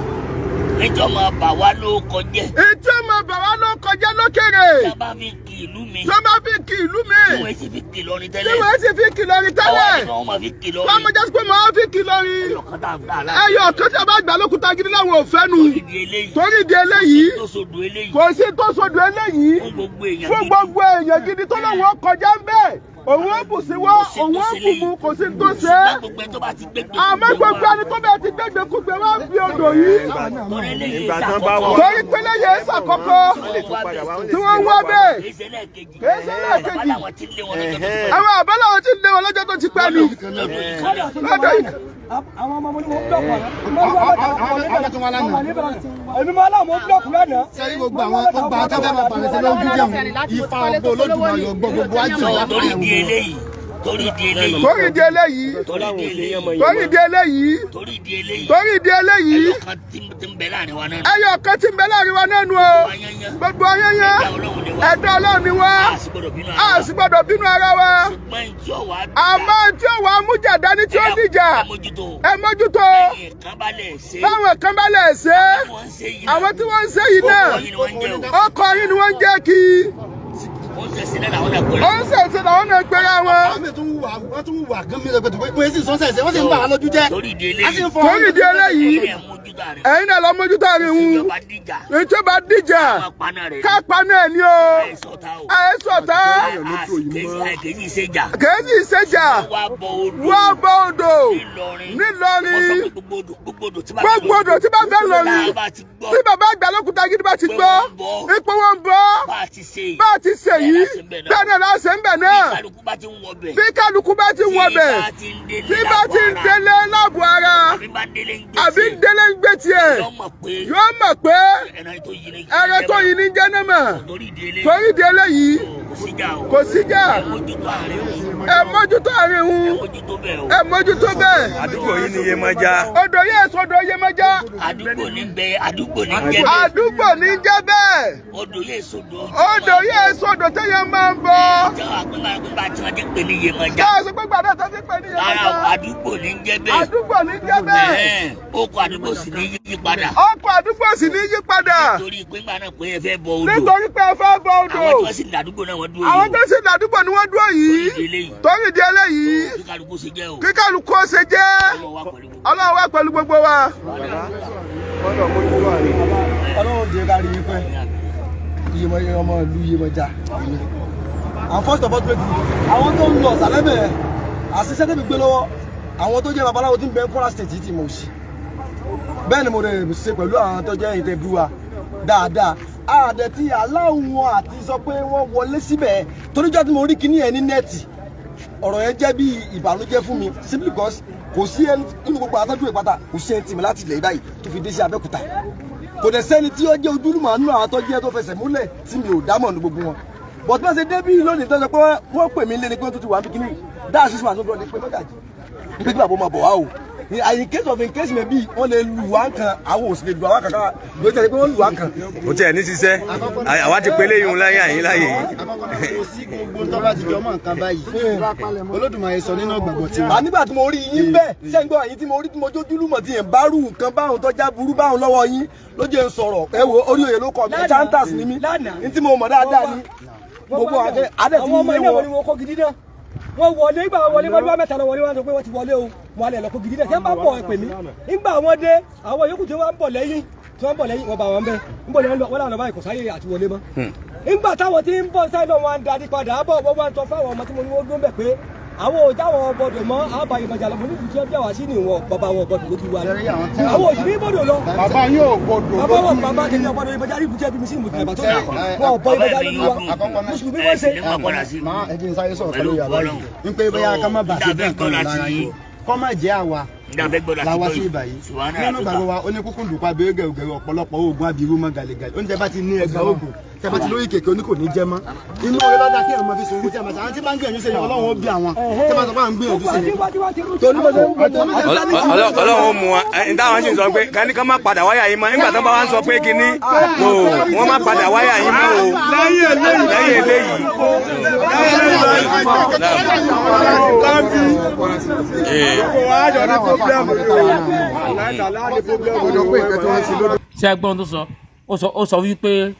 ẹjọ́ máa bà wá ló kọjẹ́. Ètí ọmọ bàbá ló kọjá lókèrè. Tí a bá fi kì ìlú mi. Tó bá fi kì ìlú mi. Tí wọ́n sì fi kì lọrin Tí tẹ́lẹ̀. wọ́n sì fi kì lọrin tẹ́lẹ̀. Ọwọ́ ni wọ́n máa fi kì lọrin. Wọ́n mọ jásí pé màá fi kì lọrin. Ẹyọ kan tá a gbà láàyè. Ẹyọ kan tí a bá gbà lókùtà gidi láwọn ò fẹ́ nu. Torí ìdí eléyìí. Torí ìdí eléyìí. Kò sí tó sodò eléyìí. Kò sí tó sodò eléyìí. Fún gbogbo èèyàn Fún gidi. gbogbo èèyàn gidi tó lóun ó kọjá ń bẹ̀. Òun ó bù sí wọ́, òun ó bù mu, kò sí tó ṣe é. Ṣùgbọ́n gbogbo ẹni tó bá ti gbégbé. Àmọ́ gbogbo ẹni tó bẹ́ẹ̀ ti gbégbékúgbé wá bí odò yìí. Torí eléyìí Ìgbà tán bá wà. Torí pé lẹ́yìn ẹ̀ ṣàkọ́kọ́ tí wọ́n ń wá bẹ́ẹ̀. Kìí ṣe lẹ́ẹ̀kejì. Kìí ṣe lẹ́ẹ̀kejì. Bàbá làwọn ti lé wọn lọ́jọ́ tó ti pẹ́. Àwọn àbálà wọn ti ń lé wọn lọ́jọ́ tó ti pẹ́ ni. Lọ́dún yìí kan náà. Lọ́dọ̀ yìí. Àwọn ọmọ mo ní mo búlọ̀kù àná. Èmi máa láwọn mo búlọ̀kù lánàá. Sẹ́rí gbogbo àwọn gbogbo àwọn tó fẹ́ máa bàrẹ̀ sí lójú jẹun ifá ọgbọ́ Olódùmarè ọgbọ́ gbogbo àjọ Sọ torí ìdí eléyìí. Torí ìdí eléyìí. Torí ìdí eléyìí. Torí ìdí eléyìí. Torí ìdí eléyìí. Torí ìdí eléyìí. Torí ìdí eléyìí. Ẹyọ kan tí ń bẹ láàrin wa náà. Ẹyọ kan tí ń bẹ láàrin wa náà nu o. Gbogbo ayẹyẹ. Ẹ̀dá Ọlọ́run ni wá. A sì gbọ́dọ̀ bínú ara A sì gbọ́dọ̀ bínú ara wa. Ṣùgbọ́n ìjọ wa. Àmọ́ tí ó wàá mú jà dání tí ó dìjà. Ẹ mójútó. Ẹ mójútó. Lẹ́yìn kan bá lẹ̀ ṣe. Báwọn kan bá lẹ̀ ṣe. Wọ́n ń ṣe yìí náà. Àwọn tí wọ́n ń ṣe yìí náà. Ọkọ̀ yìí ni wọ́n ń jẹ́ o. Ọkọ̀ yìí ni wọ́n ń jẹ́ kí. Oúnjẹ náà làwọn náà pẹ̀lú. Ó ń ṣẹ̀ṣẹ̀ làwọn náà gbéra wọn. Àwọn tó ń wà wọ́n tún wà gán mi lọ́gbẹ̀dẹ̀ pé wọ́n sì sọ́sẹ̀ ṣe wọ́n sì ń bà wá lójú jẹ́. Torí ìdí A sì eléyìí. ń fọ Torí ìdí eléyìí, Ẹ mójútó àárín. ẹ̀yin náà lọ mójútó àárín hun. Ìjọba díjà. Ìjọba díjà. Ká paná rẹ̀. Ká paná ẹ̀ ní o. Àìsọ̀tá o. Àìsọ̀tá. Àìkèjì ìṣèjà. Kèéjì ìṣèjà. Wá bọ odò. Wá bọ odò. Nílọrin. Nílọrin. Wọ́n sọ pé gbogbo odò gbogbo odò tí bá Gbogbo odò tí bá fẹ́ lọrin. Tá a bá ti gbọ́. Tí bàbá àgbà lókùtà gidi bá ti gbọ́. Ipò wọn ń bọ̀. Bá a ti ṣe yìí. Bá a ti ṣe yìí. Bẹ́ẹ̀ náà la ṣe ń bẹ̀ náà. Bí kálukú bá ti ń wọbẹ̀. Bí kálukú bá ti ń wọbẹ̀. Tí bá ti ń délé láàbò ara. Àbí bá délé ń gbé Àbí tiẹ̀. délé ń gbé tiẹ̀. Yóò mọ̀ pé. Yóò mọ̀ pé ẹran tó yí ní. ẹran tó yìí ní jẹ́ náà mọ̀. Torí ìdí eléyìí. Torí ìdí eléyìí. Kò síjà o. Kò síjà. Ẹ mójútó àárín o. Ẹ mójútó àárín hun. Ẹ mójútó bẹ́ẹ̀ o. Ẹ mójútó bẹ́ẹ̀. Àdúgbò yìí ni Yemọja. Odò yìí èso odò Yemọja. Àdúgbò ní bẹ àdúgbò ní jẹ́ bẹ́ẹ̀. Àdúgbò ní jẹ́ bẹ́ẹ̀. Odò yìí èso odò. Odò yìí èso odò téèyàn máa ń bọ̀. Jẹ́ àpéjọ àpéjọ tí wọ́n ti ń pè ní Yemọja. Jẹ́ àṣọ pé gbàdá tó ti pè ní Rárá o, Yemọja. àdúgbò ní jẹ́ bẹ́ẹ̀. Àdúgbò ní jẹ́ bẹ́ẹ̀. Ẹ̀hẹ́n, Okò àdúgbò sì ní yí padà. Ọkọ̀ àdúgbò sì ní yí padà. Nítorí pé ńgbà náà pé ẹ fẹ́ bọ odò. Nítorí pé ẹ fẹ́ bọ odò. Àwọn tí wọ́n sì ní àdúgbò náà wọ́n dúró Àwọn yìí tó sì ládùúgbò ni wọ́n dúró yìí. Torí ìdí eléyìí. Torí ìdí eléyìí. o. Kí kálukú ṣe jẹ́ o. Kí kálukú ó ṣe jẹ́. Ọlọ́run wà pẹ̀lú gbogbo. Ọlọ́run wà pẹ̀lú gbogbo wa. Ọlọ́run jẹ́ ká rí yín pẹ́. Iyemọja ọmọ ìlú Iyemọja. And first of all, àwọn tó ń lọ sàlẹ́bẹ̀ àṣìṣe tẹ́bi gbé lọ́wọ́ àwọn tó jẹ́ babaláwo tí ń bẹ ń Kwara State yìí ti mọ̀ sí. Bẹ́ẹ̀ ni mo rẹ̀ ṣe pẹ̀lú àwọn tó jẹ́ ìtẹ̀bí wa dáadáa. Àdẹ̀ tí aláwọn àti sọ pé wọ́n wọlé síbẹ̀ toríjọ́ tí mo rí kíní ẹ̀ ní nẹ́ẹ̀tì ọ̀rọ̀ yẹn jẹ́ bí ìbànújẹ́ fún mi simply because kò sí ẹni nínú gbogbo àtọ́jú ìpátá kò sí ẹni tì mí láti ilẹ̀ báyìí tó fi dé sí Abẹ́òkúta kò dẹ̀ sẹ́ni tí ó jẹ́ ojúlùmọ̀ nínú àwọn tó jẹ́ tó fẹsẹ̀ múlẹ̀ tí mi ò dámọ̀ ní gbogbo wọn but bí wọ́n ṣe débí lónìí tó sọ pé wọ́n pè mí lé ní pé tó ti wà ní kíní dáàsì sùn àti ọdún pé mọ́gàjì ní pé kí bàbá máa bọ̀ wá o in case of in case maybe wọ́n lè lù wá kan àwọn ò sì lè lù wá kankan ló tẹ̀lé pé wọ́n lù wá kan. Kò tiẹ̀ ní ṣiṣẹ́. Àwa ti pélé yìí ń láyé àyín láyé yìí. Àkọ́kọ́ kò sí gbogbo tó bá ti jọ mọ́ nǹkan báyìí. Olódùmarè sọ nínú ìgbàgbọ́ tiwa. Nígbà tí mo rí yín bẹ́ẹ̀ sẹ́ńgbọ́n yín tí mo rí tí mo jójúlùmọ̀ tí yẹn bá rú nǹkan báwọn tó já burú báwọn lọ́wọ́ yín ló jẹ́ ń sọ̀rọ̀ ẹ wo orí òye ló kọ mi chantas ni mí ní tí mo mọ̀ dáadáa ni gbogbo adé tí àwọn ọmọ yé ilé wọn. wọn ni wọn kó gidi náà wọn wọlé ìgbà wọn wọlé wọn mẹ́ta lọ wọlé wọn sọ pé wọn ti wọlé o wọn alẹ lọ kó gidi náà tí wọn bá bọ̀ ẹ pè mí nígbà wọn dé àwọn yòókù tí wọn ń bọ̀ lẹ́yìn tí wọn ń bọ̀ lẹ́yìn wọn bá wọn bẹ ń bọ̀ lẹ́yìn wọn làwọn báyìí kò sáyé àti wọlé mọ́. nígbà táwọn tí ń bọ̀ sáyé náà wọn ń darí padà bọ̀ wọ́n wá ń tọ́ fáwọn ọmọ tí mo ní wọ́n dún bẹ̀ pé àwọn ò jáwọn bọdọ̀ mọ́ àbáyé mọ̀jà lọ mo ní ìbùsùn bí àwa sí ni wọn bàbá wọn bọdọ̀ lójú wa ni àwọn òsì ní bọdọ̀ lọ. Bàbá yóò gbọdọ̀ bàbá wọn bàbá tèmi ọgbọdọ̀ ìbọjá rí ibùsùn bí mi sí ìmùtẹ̀ bàtọ́ wọn ò bọ ìbọjá lójú wa mùsùlùmí wọ́n ṣe. Máa ẹ jẹ́ n sáré sọ̀rọ̀ pẹ̀lú yàrá yìí ń pé bóyá ká má bàa ṣe bẹ́ẹ̀ kan lára yín kọ́ má jẹ́ àwa làwa sí ibà yìí nínú ìgbàgbọ́ wa ó ní kúkú ndùpá abẹ́rẹ́ gẹ̀rùgẹ̀rù ọ̀pọ̀lọpọ̀ oògùn abirú mọ́ gàlẹ́gàlẹ́ oúnjẹ bá ti ní ẹgbẹ́ oògùn tẹ́ bá ti lórí kèké oní kò ní jẹ́ mọ́ inú orí lọ́dà kí ẹ̀rọ máa fi sòwò tí a máa sọ àwọn tí bá ń gbìyànjú sí Ọlọ́run ó bí àwọn tí a máa sọ pé à ń gbìyànjú sí Ọlọ́run ó mú wa. Ní táwọn sì ń sọ pé kání ká má padà wáyà yín mọ́. Nígbà tó bá wá ń sọ pé kíní o wọ́n má padà wáyà yín mọ́ o. Lẹ́yìn eléyìí. Ṣé ẹ gbọ́n tó sọ? Ó sọ wípé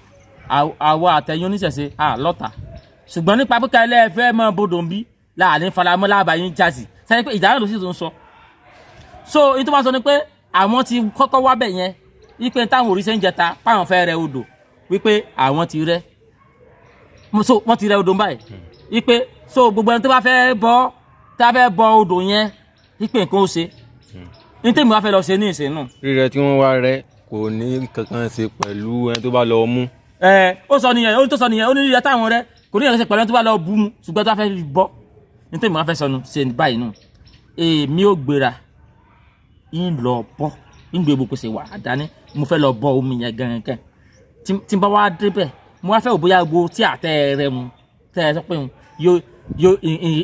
àwa àtẹ̀yìn oníṣẹ̀ṣe à lọ́tà, ṣùgbọ́n nípa pé káyọ̀lẹ́ ẹ fẹ́ mọ́ bodò ń bí láàrin faramọ́ láàbàáyín jásì sẹ́ni pé ìjà náà ló sì tún sọ. So èyí tó bá sọ ni pé àwọn ti kọ́kọ́ wá bẹ̀ yẹn wípé táwọn òrìṣẹ́ ń jẹta páwọn fẹ́ rẹ odò wípé àwọn ti rẹ so wọ́n ti rẹ odò ń báyìí wípé so gbogbo ẹni tó bá fẹ́ bọ́ tá fẹ́ bọ odò yẹn wípé nǹkan ó ṣe ní tèmi wá fẹ́ lọ ṣe ní ìsìn nù. Rírẹ tí wọ́n wá rẹ kò ní kankan ṣe pẹ̀lú ẹni tó bá lọ mú. Ẹ ó sọ nìyẹn, ó tó sọ nìyẹn, ó ní rírẹ táwọn rẹ kò ní ìrẹsẹ̀ pẹ̀lú ẹni tó bá lọ bú mu, ṣùgbọ́n tó bá fẹ́ bọ́ ní tèmi wá fẹ́ sọnù ṣe báyìí nù. Èmi ò gbéra ń lọ bọ́ ń gbé gbogbo ṣe wà dání, mo fẹ́ lọ bọ́ omi yẹn gangan tí n bá wá débẹ̀ mo wá fẹ́ wò bóyá gbogbo tí àtẹ rẹ mu tẹ́ ẹ sọ pé yóò yóò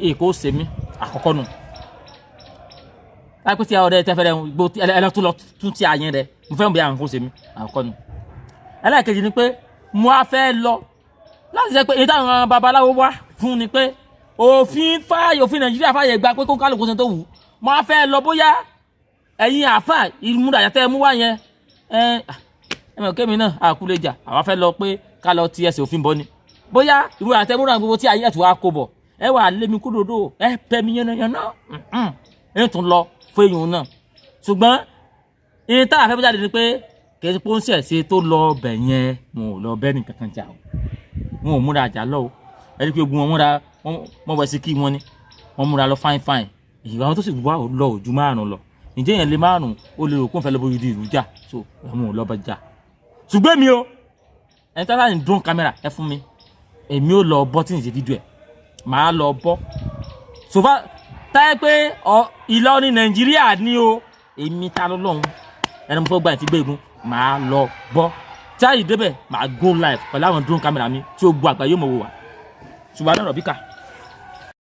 èkó ṣe mí àkọ́kọ́ nù láìpẹ́ tí a ọ̀rẹ́ tẹ́ fẹ́ rẹ gbogbo ẹ lọ tún lọ tún tí a yẹn rẹ mo fẹ́ wò bóyá nǹkan ṣe mí àkọ́kọ́ nù. Ẹlẹ́ẹ̀kejì ni pé mo wá fẹ́ lọ láti ṣe pé èyí táwọn babaláwo wá fún ni pé òfin fààyè òfin Nàìjíríà fààyè gba pé kó kálukú ṣe tó wù. Mo wá fẹ́ lọ bóyá ẹ̀yin àáfà ìmúra àyàtẹ̀ mú wá yẹn ẹ ẹ mọ̀ kémi náà àkúlẹ̀jà àwa fẹ́ lọ pé ká lọ ti ẹsẹ̀ òfin bọ́ ni. Bóyá ìwé àtẹmúra gbogbo tí ayé ẹ̀tù wa kó bọ̀, ẹ wà lé mi kúrò dò, ẹ pẹ́ mi yánnayànna, ẹ tún lọ fún èèyàn náà. Ṣùgbọ́n ìyẹn tá a fẹ́ jáde ni pé kìí ṣe pọ́ńsẹ̀ ṣe tó lọ bẹ̀ yẹn. Mo ò lọ bẹ́ẹ̀ nìkan kan jà o, wọn ò múra àjà lọ o. Ẹni pé ogun wọn múra, wọn wẹ̀ sí kí wọn ni wọn múra lọ fine fine. Ìwà wọn tó sì wá lọ ojú márùn lọ, ǹjẹ́ yẹn lé márùn ó lè rò kó n fẹ́ lọ bójú di ìlú jà? So ẹ̀wọ̀n ò lọ bá jà. Ṣùgbọ́n mi o, ẹni tá láti drone camera ẹ fún mi, èmi ò lọ bọ́ tí n ṣe fídíò ẹ̀, màá lọ bọ́ sofa táyẹ pé Ìlọrin Nàìjíríà ní o. Èmi ta lọ́lọ́run ẹni mo fẹ́ gba ìtí gbé igun, màá lọ bọ́ tí àyè débẹ̀, màá go live pẹ̀lú àwọn drone camera mi tí ó gbọ́ àgbà yóò mọ̀ wò wá. Ṣùgbọ́n àdàrọ̀ bíkà.